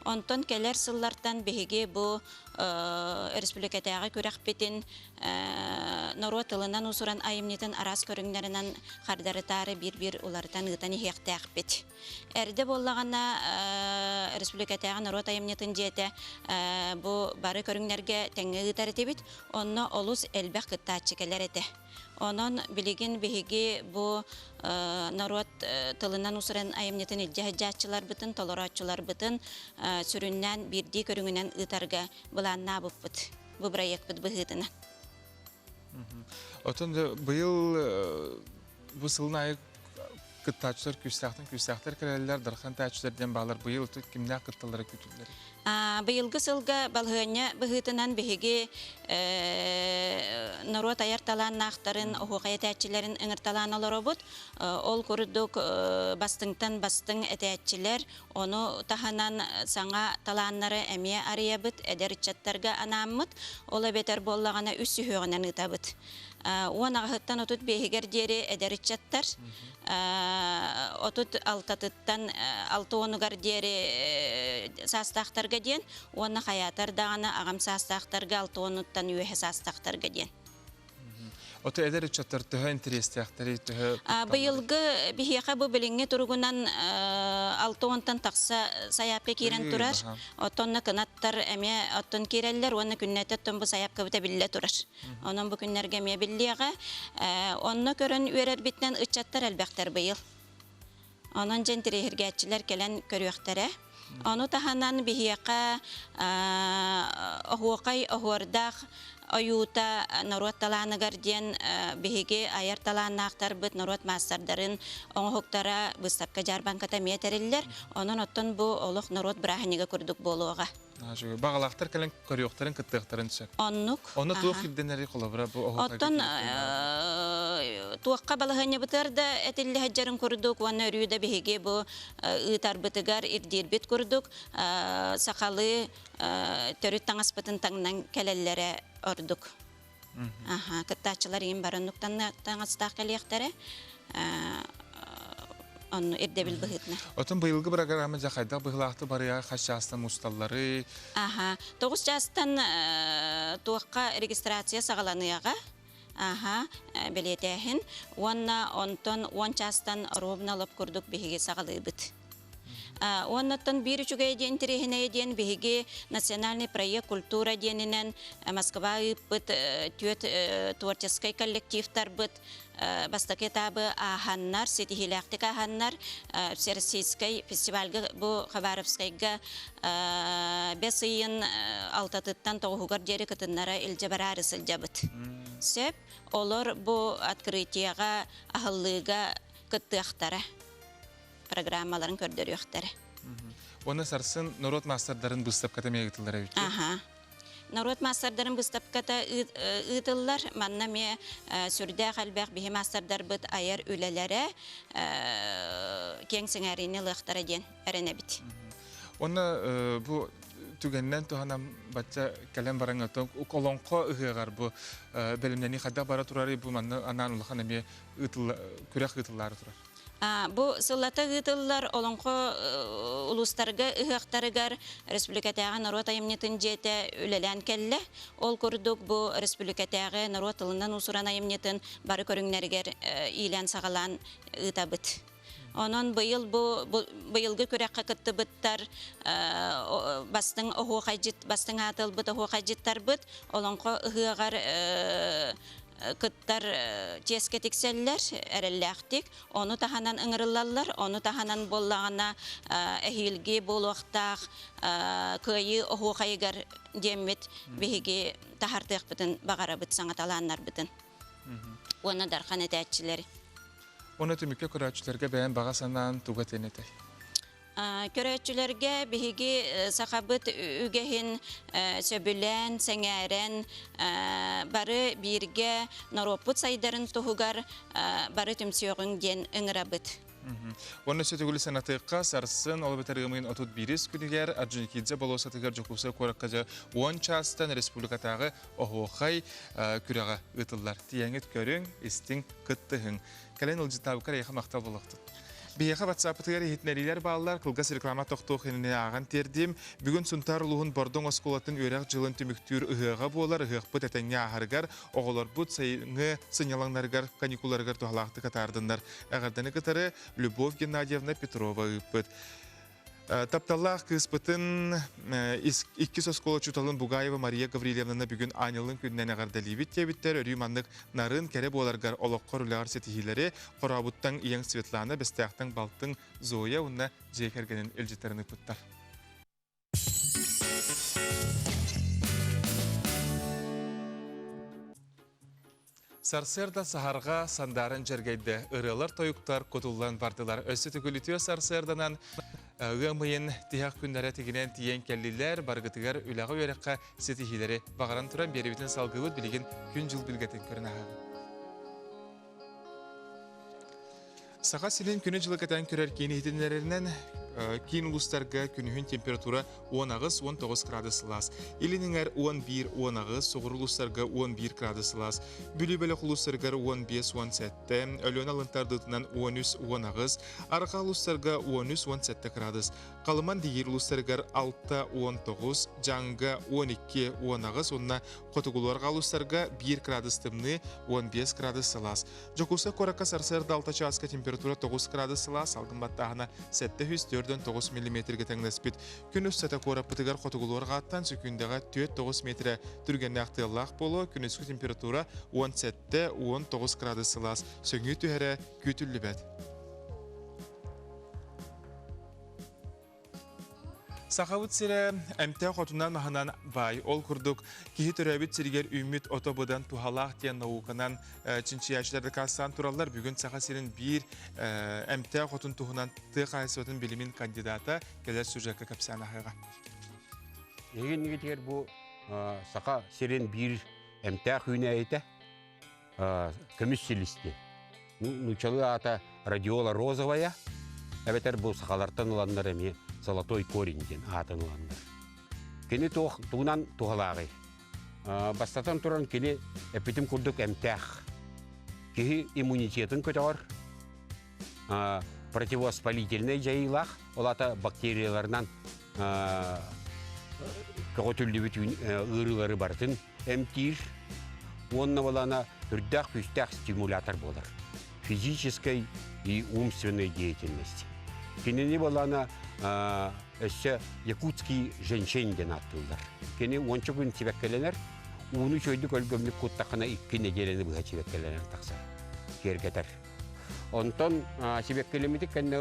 Онтон кэлэр сыллартан биһиги бу өрөспүүбүлүкэтээҕи күрэхпитин норуот тылынан уус-уран айымньытын араас көрүҥнэринэн хардарытаары биир-биир уларытан ыытан иһиэхтээхпит. Эрдэ буоллаҕына өрөспүүбүлүкэтээҕи норуот айымньытын дьиэтэ бу бары көрүҥнэргэ тэҥҥэ ыытар этибит. Онно олус элбэх кыттааччы кэлэр этэ. Онон билигин биһиги бу норуот тылынан уус-уран айымньытын илдьэ сылдьааччыларбытын, толорооччуларбытын сүрүннээн биирдии көрүҥүнэн ыытарга былааннаабыппыт бу бырайыакпыт быһыытынан. Оттон быйыл бу сылын аайы кыттааччылар күүстээхтэн күүстээхтэр кэлэллэр, дархан тааччылар диэн баалар быйыл кимнээх кытталлара күүтүллэр? Быйылгы сылга балаһыанньа быһыытынан биһиги норуот айар талааннаахтарын, оһуохай этээччилэрин ыҥырталаан олоробут. Ол курдук бастыҥтан бастыҥ этээччилэр, ону таһынан саҥа талааннары эмиэ арыйабыт, эдэр ыччаттарга анааммыт. Ол эбэтэр буоллаҕына үс сүһүөҕүнэн ыытабыт. 18-ыттан 35-игэр диэри эдэр ыччаттар, 36-тыттан 60-угар диэри саастаахтарга диэн уонна хайаатар даҕаны аҕам саастаахтарга 60-уттан үөһэ саастаахтарга диэн. Ото эдэр ыччаттар төһө интэриэстээхтэрий, төһө Быйылгы биһиэхэ бу билиҥҥи туругунан 60-тан тахса сайаапка киирэн турар. Оттонно кынаттар эмиэ оттон киирэллэр уонна күннэтэ оттон бу сайаапкабыта биллэ турар. Онон бу күннэргэ эмиэ биллиэҕэ. Онно көрөн үөрэрбитинэн ыччаттар элбэхтэр быйыл. Онон дьэ интэриэһиргээччилэр кэлэн көрүөхтэрэ. Ону таһынан биһиэхэ оһуохай оһуордаах ойуута норуот талааныгар диэн биһиги айар талааннаахтарбыт норуот маастардарын оҥоһуктара быыстапка дьаарбаҥката эмиэ тэриллэр. Онон оттон бу олох норуот бырааһынньыга курдук буолуоҕа. Баҕалаахтар кэлэн көрүөхтэрин, кыттыахтарын сөп. Оннук. Онно туох ирдэнэри холобура бу Оттон туохха балаһыанньабытыгар да этиллэ сылдьарын курдук уонна өрүү да биһиги бу ыытарбытыгар ирдиирбит курдук сахалыы төрүт таҥаспытын таҥнан кэлэллэрэ ордук. Аха, кыттааччылар иин бары таҥастаах кэлиэхтэрэ. Онну ирдэбил быһыытынан. Отон быйылгы программа дьэ хайдах быһыылаахты барыа хас чаастан мусталлары? Аха, 9 чаастан туохха регистрация саҕаланыаҕа. Аха, бэлиэтээһин. Уонна онтон 10 чаастан ровно лоп курдук биһиги саҕалыыбыт. Уоннаттан биир үчүгэй диэн интэриэһинэйэ диэн биһиги национальный проект культура диэнинэн Москва ыыппыт түөрт творческай коллективтарбыт бастакы этабы ааһаннар, ситиһиилээхтик ааһаннар Всероссийскай фестивальга бу Хабаровскайга бэс ыйын алтатыттан тоҕуһугар диэри кытыннара илдьэ бараары сылдьабыт. Сөп. Олор бу открытиеҕа, аһыллыыга кыттыахтара. программаларын көрдөрүөхтэрэ. Уонна сарсын норуот маастардарын быыстапката эмиэ ыытыллар эбит. Аха. Норуот маастардарын быыстапката ыытыллар. Манна эмиэ сүрдээх элбэх биһи маастардарбыт айар үлэлэрэ киэҥ сэҥээриини ылыахтара диэн эрэнэбит. Уонна бу түгэнинэн туһанан бачча кэлэн баран олоҥхо ыһыаҕар бу бэлэмнэнии хайдах бара турарый бу манна анаан улахан эмиэ күрэх ыытыллаары турар. Бу сыллата ыытыллар Олоҥхо улуустарга ыһыахтарыгар республикатааҕы норуот айымньытын дьиэтэ үлэлээн кэллэ. Ол курдук бу республикатааҕы норуот тылынан уус-уран айымньытын бары көрүҥнэригэр иилээн-саҕалаан ыытабыт. Онон быйыл бу быйылгы күрэххэ кыттыбыттар бастыҥ оһуохайдьыт бастыҥ ааты ылбыт оһуохайдьыттарбыт Олоҥхо ыһыаҕар кыттар чиэскэ тиксэллэр эрэллээхтик. Ону таһынан ыҥырыллаллар. Ону таһынан буоллаҕына эһиилги буолуохтаах кыайыы оһуохайыгар диэммит биһиги таһартыахпытын баҕарабыт саҥа талааннарбытын. Уонна дархан этээччилэри. Уонна түмүккэ көрөөччүлэргэ бэйэм баҕа санаан туга этиэн этэй? Көрөөччүлэргэ биһиги сахабыт үгэһин сөбүлээн, сэҥээрэн, бары бииргэ норуоппут сайдарын туһугар бары түмсүөҕүҥ диэн ыҥырабыт. Уонна сүтүгүлү санатыахха, сарсын ол эбэтэр ыам ыйын 31 күнүгэр Орджоникидзе болуоссатыгар Дьокуускай куоракка дьэ 10 чаастан республикатааҕы оһуохай күрэҕэ ыытыллар. Тиийэҥҥит көрүҥ, истиҥ, кыттыһыҥ. Кэлэн ыалдьыттаабыккар эйиэхэ махтал буолуохтун. Биһиэхэ WhatsApp-ытыгар иһитиннэриилэр бааллар, кылгас реклама тохтуох иннинэ ааҕан тиэрдиим. Бүгүн Сунтаар улууһун Бордоҥ оскуолатын үөрэх дьылын түмүктүүр ыһыаҕа буолар. Ыһыахпыт этэҥҥэ ааһарыгар, оҕолорбут сайыҥҥы сынньалаҥнарыгар, каникулларыгар туһалаахтык атаардыннар. Эҕэрдэни кытары Любовь Геннадьевна Петрова ыыппыт. Тапталлаах кыыспытын иккис оскуола учууталын Бугаева Мария Гаврильевнаны бүгүн аанньалын күнүнэн эҕэрдэлиибит диэбиттэр. Өрүү маннык нарын, кэрэ буоларгар олоххор үлэҕэр ситиһиилэри хорообуттан ийэҥ Светлана, Бэстээхтэн балтыҥ Зоя уонна дьиэ кэргэнин илдьиттэрин ыыппыттар. Сарсыарда саһарҕа сандааран дьэргэйдэ, ырыалар-тойуктар кутуллан бардылар. Өссө төгүл үтүө сарсыарданан ыам ыйын тиһэх күннэрэ тигинэн тиийэн кэллилэр. Барыгытыгар үлэҕэ-үөрэххэ ситиһиилэри баҕаран туран биэрэбитин салгыыбыт билигин күн-дьыл билгэтин көрөн аһаабыт. Саха сирин күнү-дьылы кэтээн көрөр киин иһитиннэрэринэн, киин улуустарга күнүһүн температура 18-19 градус сылаас. Илин эҥэр 11-18, соҕуруу улуустарга 11 градус сылаас. Бүлүү бөлөх улуустарыгар 15-17, Өлүөнэ алын тардыытынан 13-18, Арҕаа улуустарга 13-17 градус. Халыман Дигиир улуустарыгар 6-19, Дьаҥга 12-18 уонна Хотугулуу-Арҕаа улуустарга 1 градус тымныы, 15 градус сылаас. Дьокуускай куоракка сарсыарда 6 чааска температура 9 градус сылаас, салгын баттааһына 749 миллиметргэ тэҥнэспит. Күн устата куораппытыгар хотугулуу арҕааттан сөкүүндэҕэ 4-9 метрэ түргэннээх тыаллаах буолуо, күнүскү температура 17-19 градус сылаас, сөҥүү түһэрэ күүтүллүбэт. Сахабыт сирэ эмтээх отунан аһынан баай. Ол курдук киһи төрөөбүт сиригэр үүммүт ото быдан туһалаах диэн науканан чинчийээччилэр дакаастаан тураллар. Бүгүн Саха сирин биир эмтээх отун туһунан тыа хаһаайыстыбатын билимин кандидата кэлэр сюжекка кэпсээн аһыаҕа. Эһигиннигитигэр бу Саха сирин биир эмтээх үүнээйитэ көмүс силисти. Нууччалыы аата радиола розовая, эбэтэр бу сахалартан ыланнар эмиэ золотой корень диэн аатын ыланнар. Кини туох тугунан туһалааҕый? Бастатан туран кини эппитим курдук эмтээх. Киһи иммунитетын көтөҕөр, противовоспалительнай дьайыылаах, ол аата бактерияларынан көҕүтүллүбүт ыарыылары барытын эмтиир уонна балана үрдээх күүстээх стимулятор буолар. Физической и умственной деятельности. Кинини балана өссө якутский женьшень диэн ааттыыллар. Кини уонча күн сибэккэлэнэр, ууну үчүгэйдик өлгөмнүк куттаххына икки нэдиэлэни быһа сибэккэлэнэн тахсар, киэргэтэр. Онтон сибэккилэммитик кэннэ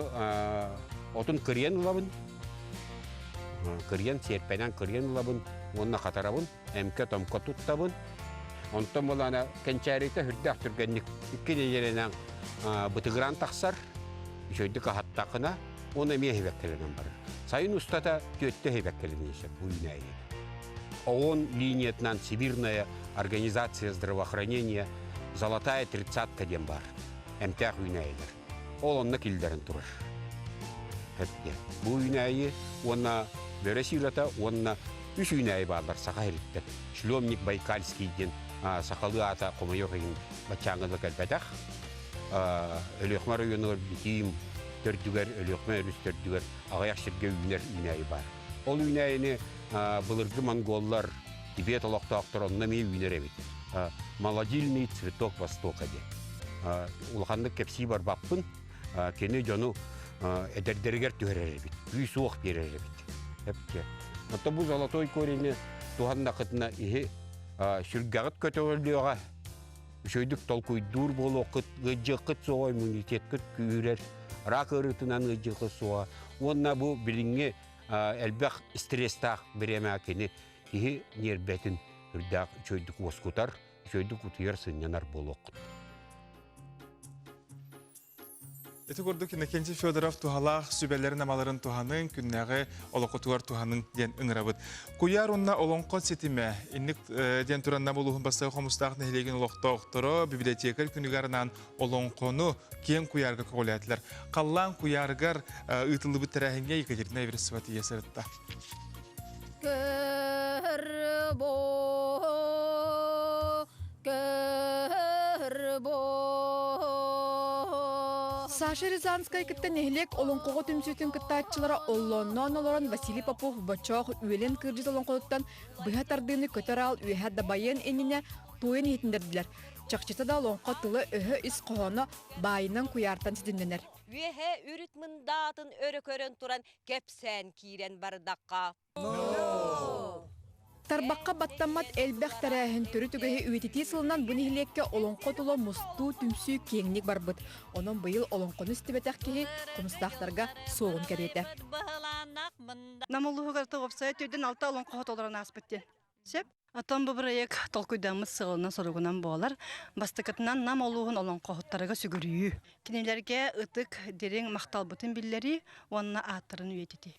отун кырыйан ылабын. Кырыйан, сиэрпэнэн кырыйан ылабын уонна хатарабын, эмкэ-томко туттабын. Онтон булана кэнчээритэ сүрдээх түргэнник икки нэдиэлэнэн бытыгыраан тахсар. Үчүгэйдик аһаттахына, уонна эмиэ сибэккилэнэн барар. Сайын устата түөттэ сибэккилэниэн сөп бу үүнээйи. ООН линиятынан Всемирная организация здравоохранения «Золотая тридцатка» диэн баар. Эмтээх үүнээйилэр. Ол онно киллэрэн турар. Бу үүнээйи уонна бөрө сыылата уонна үс үүнээйи бааллар саха сириттэн. Шлемник Байкальский диэн сахалыы аата хомойуох иһин баччааҥҥа да кэлбэтэх. Өлүөхүмэ оройуонугар Битиим төрдүгэр, Өлүөхүмэ өрүс төрдүгэр аҕыйах сиргэ үүнэр үүнээйи баар. Ол үүнээйини былыргы монголлар, Тибет олохтоохторо онно эмиэ үүнэр эбит. Молодильный цветок Востока диэн. Улаханнык кэпсии барбаппын. Кини дьону эдэрдэригэр түһэрэр эбит, күүс-уох биэрэр эбит. Эпке. Оттон бу золотой корени туһаннахытына иһи сүргэҕит көтөҕүллүөҕэ, үчүгэйдик толкуйдуур буолуоххут, ыалдьыаххыт суоҕа, иммунитеткыт күүһүрэр, рак ыарыытынан ыалдьыаххыт суоҕа. Уонна бу билиҥҥи элбэх стресстаах бириэмэ кини киһи ньиэрбэтин үрдээх үчүгэйдик уоскутар, үчүгэйдик утуйар, сынньанар буолуоххут. Ити курдук Иннокентий Федоров туһалаах сүбэлэрин-амаларын туһаныҥ, күннээҕи олоххутугар туһаныҥ диэн ыҥырабыт. Куйаар уонна олоҥхо ситимэ инник диэн туран Нам улууһун бастакы Хомустаах нэһилиэгин олохтоохторо библиотекарь күнүгэр анаан олоҥхону киэҥ куйаарга көҕүлээтилэр. Халлаан куйаарыгар ыытыллыбыт тэрээһиҥҥэ Екатерина Эверстова тиийэ сырытта. Саша Рязанскай кытта нэһилиэк олоҥхоҕо түмсүүтүн кыттааччылара оллоонноон олорон Василий Попов Бочоох үөлэн кырдьыт олоҥхотуттан быһа тардыыны көтөр аал үөһэ дабайыан иннинэ туойан иһитиннэрдилэр. Чахчыта да олоҥхо тыла-өһө ис хоһооно баайынан куйаартан ситимнэнэр. Үөһэ үрүт мындаатын өрө көрөн туран кэпсээн киирэн бардахха. Тарбахха баттаммат элбэх тэрээһин төрүт үгэһи үйэтитии сылынан бу нэһилиэккэ олоҥхо тула мустуу түмсүү киэҥник барбыт. Онон быйыл олоҥхону истибэтэх киһи хомустаахтарга суоҕун кэриэтэ. Нам улууһугар уопсайа төрдүн алта олоҥхоһут олорон ааспыт диэн. Сөп. Оттон бу бырайыак толкуйдаммыт сыалынан-соругунан буолар. Бастакытынан Нам улууһун олоҥхоһуттарыгар сүгүрүйүү. Кинилэргэ ытык, дириҥ махталбытын биллэрии уонна ааттарын үйэтитии.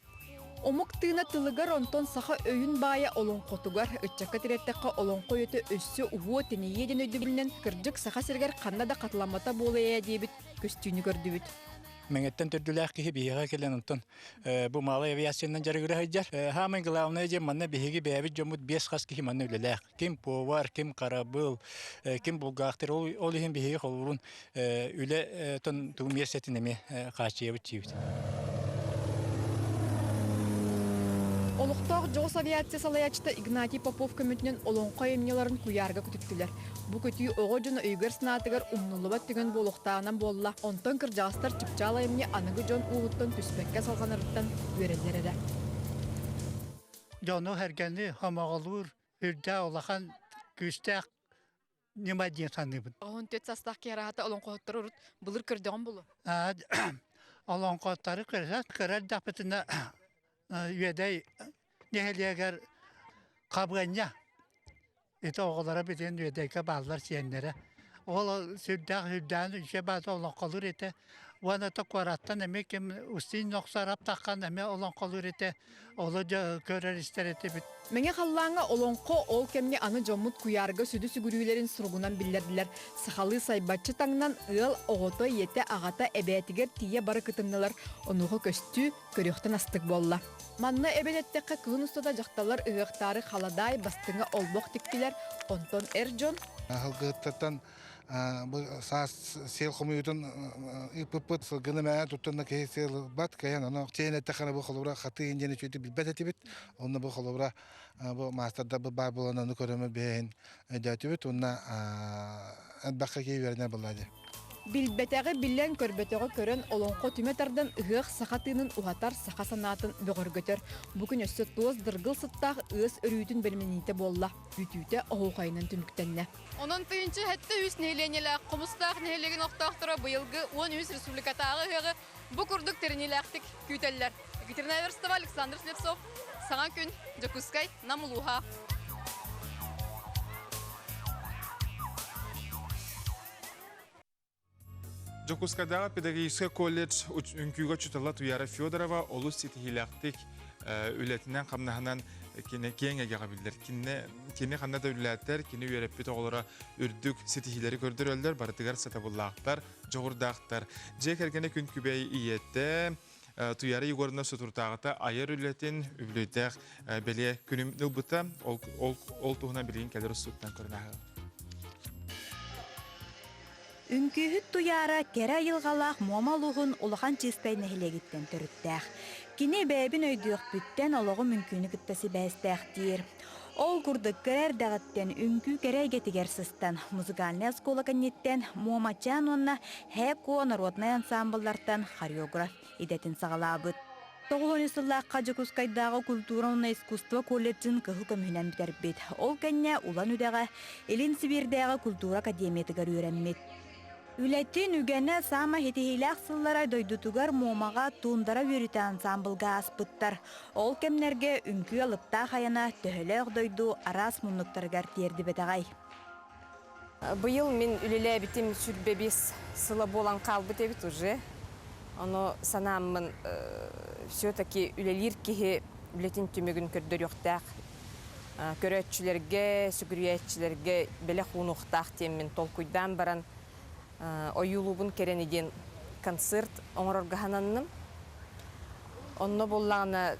Омук тыына тылыгар, онтон саха өйүн баайа олоҥхотугар, ыччакка тириэртэххэ олоҥхо үйэтэ өссө уһуо, тэнийиэ диэн өйдөбүлүнэн кырдьык Саха сиригэр ханна да хатыламмата буолуо ээ диэбит көстүүнү көрдүбүт. Мэҥэттэн төрдүлээх киһи биһиэхэ кэлэн онтон бу малай авиациянан дьарыгыра сылдьар. Саамай главное диэн манна биһиги бэйэбит дьоммут биэс хас киһи манна үлэлээх. Ким повар, ким харабыл, ким булгаахтыр. Ол, ол иһин биһиги холобурун үлэ тон тугу миэстэтин эмиэ хааччыйабыт диибит. Олохтоох дьоҕус авиация салайааччыта Игнатий Попов көмөтүнэн олоҥхо айымньыларын куйаарга көтүттүлэр. Бу көтүү оҕо дьоно өйүгэр-санаатыгар умнуллубат түгэн буолуохтааҕынан буолла. Онтон кырдьаҕастар чыпчаал айымньы аныгы дьон ууһуттан түспэккэ салҕанарыттан үөрэллэр эрэ. Дьону-сэргэни сомоҕолуур үрдээх улахан күүстээх ньыма диэн саныыбын. 14 састаах киһи араһата олоҥхоһуттары урут былыр көрдөҕүм булу. Олоҥхоттары көрө эрдэхпитинэ. Үөдэй нэһилиэгэр Хабыанньа ити оҕолоро бүтүн Үөдэйгэ бааллар сиэннэрэ. Ол сүрдээх сүрдээн үчүгэй баата олоҥхолуур этэ. Уонна то куораттан эмиэ ким Устин Нохсоров таххан эмиэ олоҥхолуур этэ. Олу дьэ көрөр истэр этибит. Мэҥэ халлааҥҥа олоҥхо ол кэмҥэ аны дьоммут куйаарга сүдү сүгүрүүлэрин суругунан биллэрдилэр. Сахалыы сайбаччы таҥнан ыал оҕото, ийэтэ, аҕата, эбээтигэр тиийэ бары кытыннылар. Онуоха көстүү, көрүөхтэн астык буолла. Манна эбэн эттэххэ, кыһын устата дьахталлар ыһыахтаары халадаай бастыҥа олбох тиктилэр, онтон эр дьон Аһылгыһыттартан бу саас сиэл хомуйуутун ыыппыппыт сылгыны мээнэ туттан киһи сиэл ылбат кыайан ону чэйин эттэххинэ бу холобура хатыы диэн үчүгэйдик билбэт этибит онно бу холобура бу маастардарбыт баар буолан ону көрөммүт бэйэһин өйдөөтүбүт уонна элбэххэ киһи үөрэнэр буолла дии. Билбэтэҕи билэн, көрбөтөҕү көрөн, олоҥхо түмэ тардан ыһыах саха тыынын уһатар, саха санаатын бөҕөргөтөр. Бу күн өссө туос дыргыл сыттаах ыас өрүүтүн бэлэмнэниитэ буолла. Бүтүүтэ оһуохайынан түмүктэннэ. Онон 1073 нэһилиэнньэлээх Хомустаах нэһилиэгин олохтоохторо быйылгы 13 республикатааҕы ыһыаҕы бу курдук тэриниилээхтик күүтэллэр. Екатерина Эверстова, Александр Слепцов, Саҥа күн, Дьокуускай, Нам улууһа. Дьокуускайдааҕы педагогическай колледж үҥкүүгэ учуутала Туяра Федорова олус ситиһиилээхтик үлэтинэн-хамнаһынан кини киэҥ эйгэҕэ биллэр. Кинини, кини ханна да үлэлээтэр, кини үөрэппит оҕолоро үрдүк ситиһиилэри көрдөрөллөр, барытыгар сатабыллаахтар, дьоҕурдаахтар. Дьиэ кэргэнэ күн күбэй ийэтэ Туяра Егоровна соторутааҕыта айар үлэтин үбүлүөйдээх бэлиэ күнүм ылбыта. Ол, ол, ол туһунан билигин кэлэр устууттан көрөн ааһыам. Үҥкүүһүт Туйаара кэрэ айылҕалаах Муома улууһун Улахан Чыыстай нэһилиэгиттэн төрүттээх. Кини бэйэбин өйдүөхпүттэн олоҕум үҥкүүнү кытта сибээстээх диир. Ол курдук кыра эрдэҕиттэн үҥкүү кэрэ эйгэтигэр сыстан, музыкальнай оскуола кэнниттэн Муомачаан уонна Һээ-Куо народнай ансаамбыллартан хореограф идэтин саҕалаабыт. 90 сыллаахха Дьокуускайдааҕы культура уонна искусство колледжын кыһыл көмүһүнэн бүтэрбит. Ол кэннэ Улан-Үдэҕэ Илин Сибиирдээҕи культура академиятыгар үөрэммит. Үлэтин үгэнэ саамай ситиһиилээх сыллара дойдутугар Муомаҕа Туундара үөрүүтэ ансаамбылга ааспыттар. Ол кэмнэргэ үҥкүү алыптаах айана төһөлөөх дойду араас муннуктарыгар тиэрдибэтэҕэй. Быйыл мин үлэлээбитим 25 сыла буолан хаалбыт эбит уже. Ону санааммын все-таки үлэлиир киһи үлэтин түмүгүн көрдөрүөхтээх. Көрөөччүлэргэ, сүгүрүйээччилэргэ бэлэх уунуохтаах диэммин толкуйдаан баран ойуулуубун кэрэни диэн концерт оҥорорго сананным. Онно буоллаҕына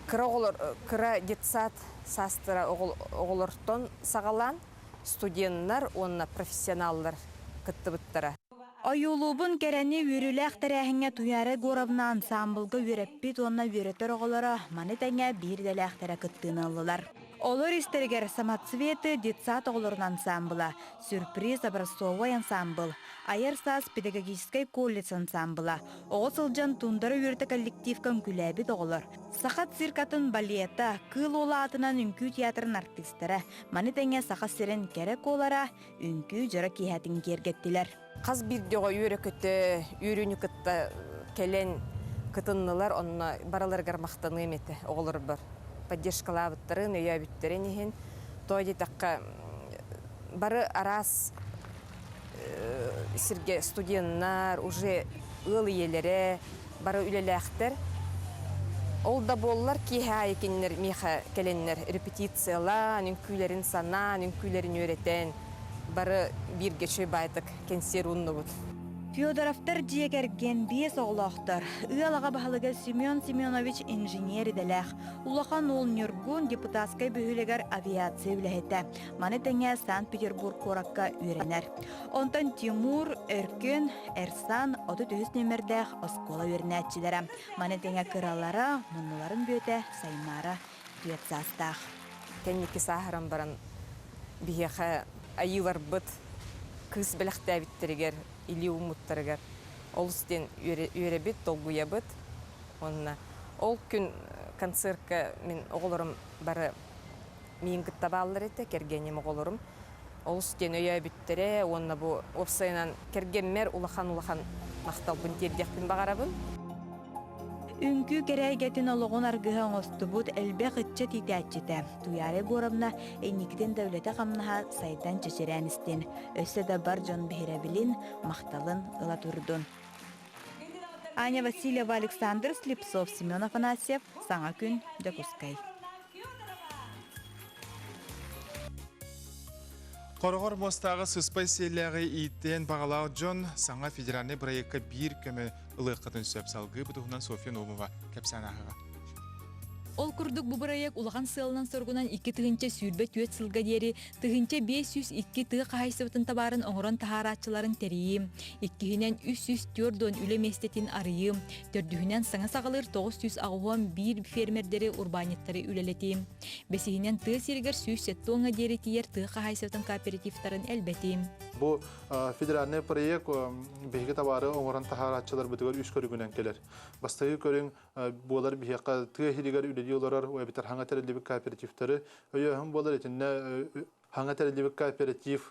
кыра оҕолор кыра детсад саастара оҕолортон саҕалаан студеннар уонна профессионаллар кыттыбыттара. Ойуулуубун кэрэни үөрүүлээх тэрээһиҥҥэ Туйаара Егоровна ансаамбылга үөрэппит уонна үөрэтэр оҕолоро маны тэҥэ биир идэлээхтэрэ кыттыыны ыллылар. Олор истэригэр Самоцветы детсад оҕолорун ансаамбыла, Сюрприз образцовай ансаамбыл, Айар саас педагогическай колледж ансаамбыла, оҕо сылдьан Тундара үөрэтэ коллективка үҥкүүлээбит оҕолор, Саха циркатын балета, Кыыл Уола аатынан үҥкүү театрын артыыстара, маны тэҥэ Саха сирин кэрэ куолара үҥкүү дьоро киэһэтин киэргэттилэр. Хас биирдии оҕо үөрэ-көтө, үөрүүнү кытта кэлэн кытыннылар, онно барыларыгар махтаныам этэ оҕолорбор. Поддержкалаабыттарын, өйөөбүттэрин иһин. Тоҕо диэтэххэ, бары араас сиргэ студеннар, уже ыал ийэлэрэ, бары үлэлээхтэр. Ол да буоллар киэһэ аайы кинилэр миэхэ кэлэннэр репетициялаан, үҥкүүлэрин санаан, үҥкүүлэрин үөрэтэн, бары бииргэ үчүгэй баайтык кэнсиэр ууннубут. Федоровтар дьиэ кэргэн биэс оҕолоохтор. Ыал аҕа баһылыга Семен Семенович инженер идэлээх. Улахан уол Ньургун депутатскай бөһүөлэгэр авиация үлэһитэ. Маны тэҥэ Санкт-Петербург куоракка үөрэнэр. Онтон Тимур, Өркөн, Эрсан 33 нүөмэрдээх оскуола үөрэнээччилэрэ. Маны тэҥэ кыралара, муннуларын бүөтэ Саймаара түөрт саастаах. Кэнники сааһыран баран биһиэхэ айыыларбыт кыыс бэлэхтээбиттэригэр, илии ууммуттарыгар олус диэн үөрэбит, долгуйабыт. Уонна ол күн концертка мин оҕолорум бары миин кытта бааллар этэ, кэргэним оҕолорум. Олус диэн өйөөбүттэрэ уонна бу уопсайынан кэргэммэр улахан-улахан махталбын тиэрдиэхпин баҕарабын. Үҥкүү кэрэ эйгэтин олоҕун аргыһа оҥостубут элбэх ыччат иитээччитэ Туйаара Егоровна инникитин да үлэтэ-хамнаһа сайдан чэчирээн истин, өссө да бар дьон биһирэбилин, махталын ыла турдун. Аня Васильева, Александр Слепцов, Семен Афанасьев, Саҥа күн, Дьокуускай. Хороҕор муостааҕы сыспай сиэллээҕи ииттээн баҕалаах дьон саҥа федеральнай бырайыакка биир көмө ылыаххытын сөп. Салгыы бу туһунан Софья Наумова кэпсээн ааһыаҕа. Ол курдук бу бырайыак улахан сыалынан-соругунан 2024 сылга диэри 1502 тыа хаһаайыстыбатын табаарын оҥорон таһаарааччыларын тэрийии, иккиһинэн 340 үлэ миэстэтин арыйыы, төрдүһүнэн саҥа саҕалыыр 981 фермердэри, урбаанньыттары үлэлэтии, бэсиһинэн тыа сиригэр 170 диэри тиийэр тыа хаһаайыстыбатын кооперативтарын элбэтии. Бу федеральный проект биһиги табаары оҥорон таһаарааччыларбытыгар үс көрүҥүнэн кэлэр. Бастакы көрүҥ буолар биһиэхэ тыа иһигэр үлэлии олорор эбэтэр хаҥа тэриллибит кооперативтары өйөөһүн буолар итиннэ хаҥа тэриллибит кооператив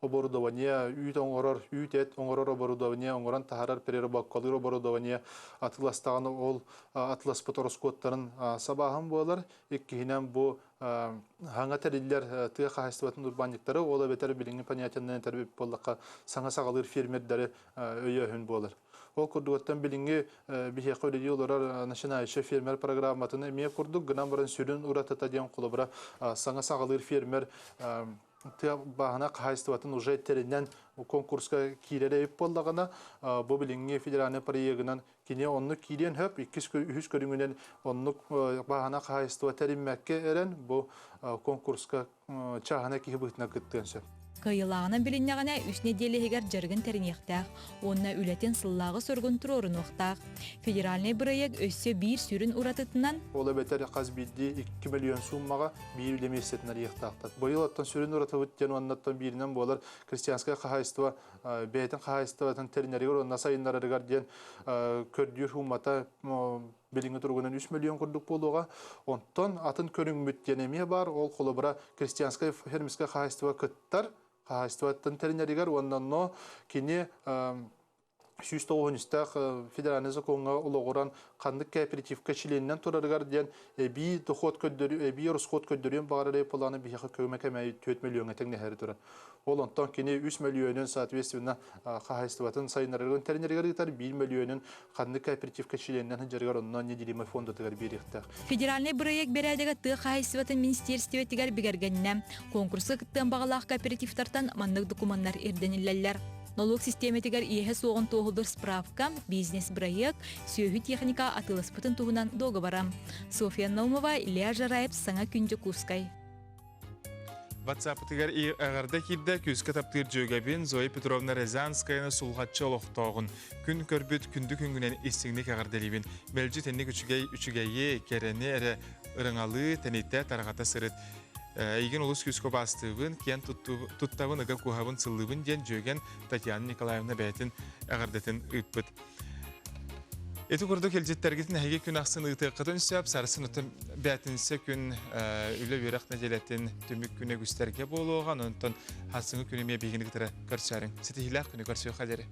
оборудование үүт оҥорор үүт эт оҥорор оборудование оҥорон таһаарар переработкалыыр оборудование атыыластаҕына ол атыыласпыт ороскуоттарын сабааһын буолар иккиһинэн бу хаҥа тэриллэр тыа хаһаайыстыбатын урбаанньыктары ол эбэтэр билиҥҥи понятиеннан этэр буоллахха саҥа саҕалыыр фермердэри өйөөһүн буолар Ол курдугуттан билиҥҥи биһиэхэ үлэлии олорор начинающий фермер программатын эмиэ курдук гынан баран сүрүн уратыта диэн холобура саҥа саҕалыыр фермер тыа бааһына хаһаайыстыбатын уже тэринэн конкурска киирэр эбит буоллаҕына бу билиҥҥи федеральный проегынан кини оннук киириэн сөп иккис үһүс көрүҥүнэн оннук бааһына хаһаайыстыба тэриммэккэ эрэн бу конкурска чааһынай киһи быһыытынан кыттыан сөп. Кыайыылааҕынан билиннэҕинэ, үс нэдиэлэ иһигэр дьарыгын тэриниэхтээх уонна үлэтин сыллааҕы соругун туруорунуохтаах. Федеральнай бырайыак өссө биир сүрүн уратытынан Ол эбэтэр хас биирдии 2 мөлүйүөн сууммаҕа биир үлэ миэстэтин арыйыахтаахтар. Быйыл оттон сүрүн уратыбыт диэн уоннаттан бииринэн буолар крестьянскай хаһаайыстыба бэйэтин хаһаайыстыбатын тэринэригэр уонна сайыннарарыгар диэн көрдүүр сууммата билиҥҥи туругунан 3 мөлүйүөн курдук буолуоҕа. Онтон атын көрүҥмүт диэн эмиэ баар. Ол холобура крестьянскай фермерскэй хаһаайыстыба кыттар хаһаайыстыбаттан тэринэригэр уонна онно кини 193-тээх федеральный закоҥҥа олоҕуран ханнык кооперативка чилиэнинэн турарыгар диэн эбии дохуот көрдөрүү, эбии расход көрдөрүөн баҕарар планы биһиэхэ көмө кэмэ 4 мөлүйүөҥҥэ тэҥнэһэри турар. Ол онтон кини 3 мөлүйүөнүн, соответственно, хаһаайыстыбатын сайыннарарыгар тэринэригэр ыытар, 1 мөлүйүөнүн ханнык кооперативка чилиэнинэн сылдьарыгар онно неделимый фондатыгар биэриэхтээх. Федеральнай бырайыак бэрээдэгэ тыа хаһаайыстыбатын министиэристибэтигэр бигэргэннэ. Конкурска кыттыан баҕалаах кооперативтартан маннык докумуоннар ирдэниллэллэр. Нолуок систиэмэтигэр иэһэ суоҕун туоһулуур справка, бизнес-бырайыак, сүөһү техника атыыласпытын туһунан дуогабара. Софья Наумова, Илья Жараев, Саҥа күн Дьокуускай. WhatsApp-ытыгар эҕэрдэ киирдэ күүскэ таптыыр дьүөгэбин Зоя Петровна Рязанскаяны сулҕаччы олохтооҕун күн көрбүт күндү күҥҥүнэн истиҥник эҕэрдэлиибин. Мэлдьи тэнник үчүгэй үчүгэйи, кэрэни эрэ ырыҥалыы, тэнитэ, тарҕата сырыт. Эйигин олус күүскэ убаастыыбын, киэн туттабын, ыга куһабын, сыллыыбын диэн дьүөгэн Татьяна Николаевна бэйэтин эҕэрдэтин ыыппыт. Ити курдук илдьиттэргитин эһиги күн ахсын ыытыаххытын сөп. Сарсын оттон бээтинсэ күн үлэ-үөрэх нэдиэлэтин түмүк күнэ үгүстэргэ буолуоҕа. Онтон хасыҥы күнү эмиэ биһигини кытары көрсөөрүҥ. Ситиһиилээх күнү көрсүөххэ диэри.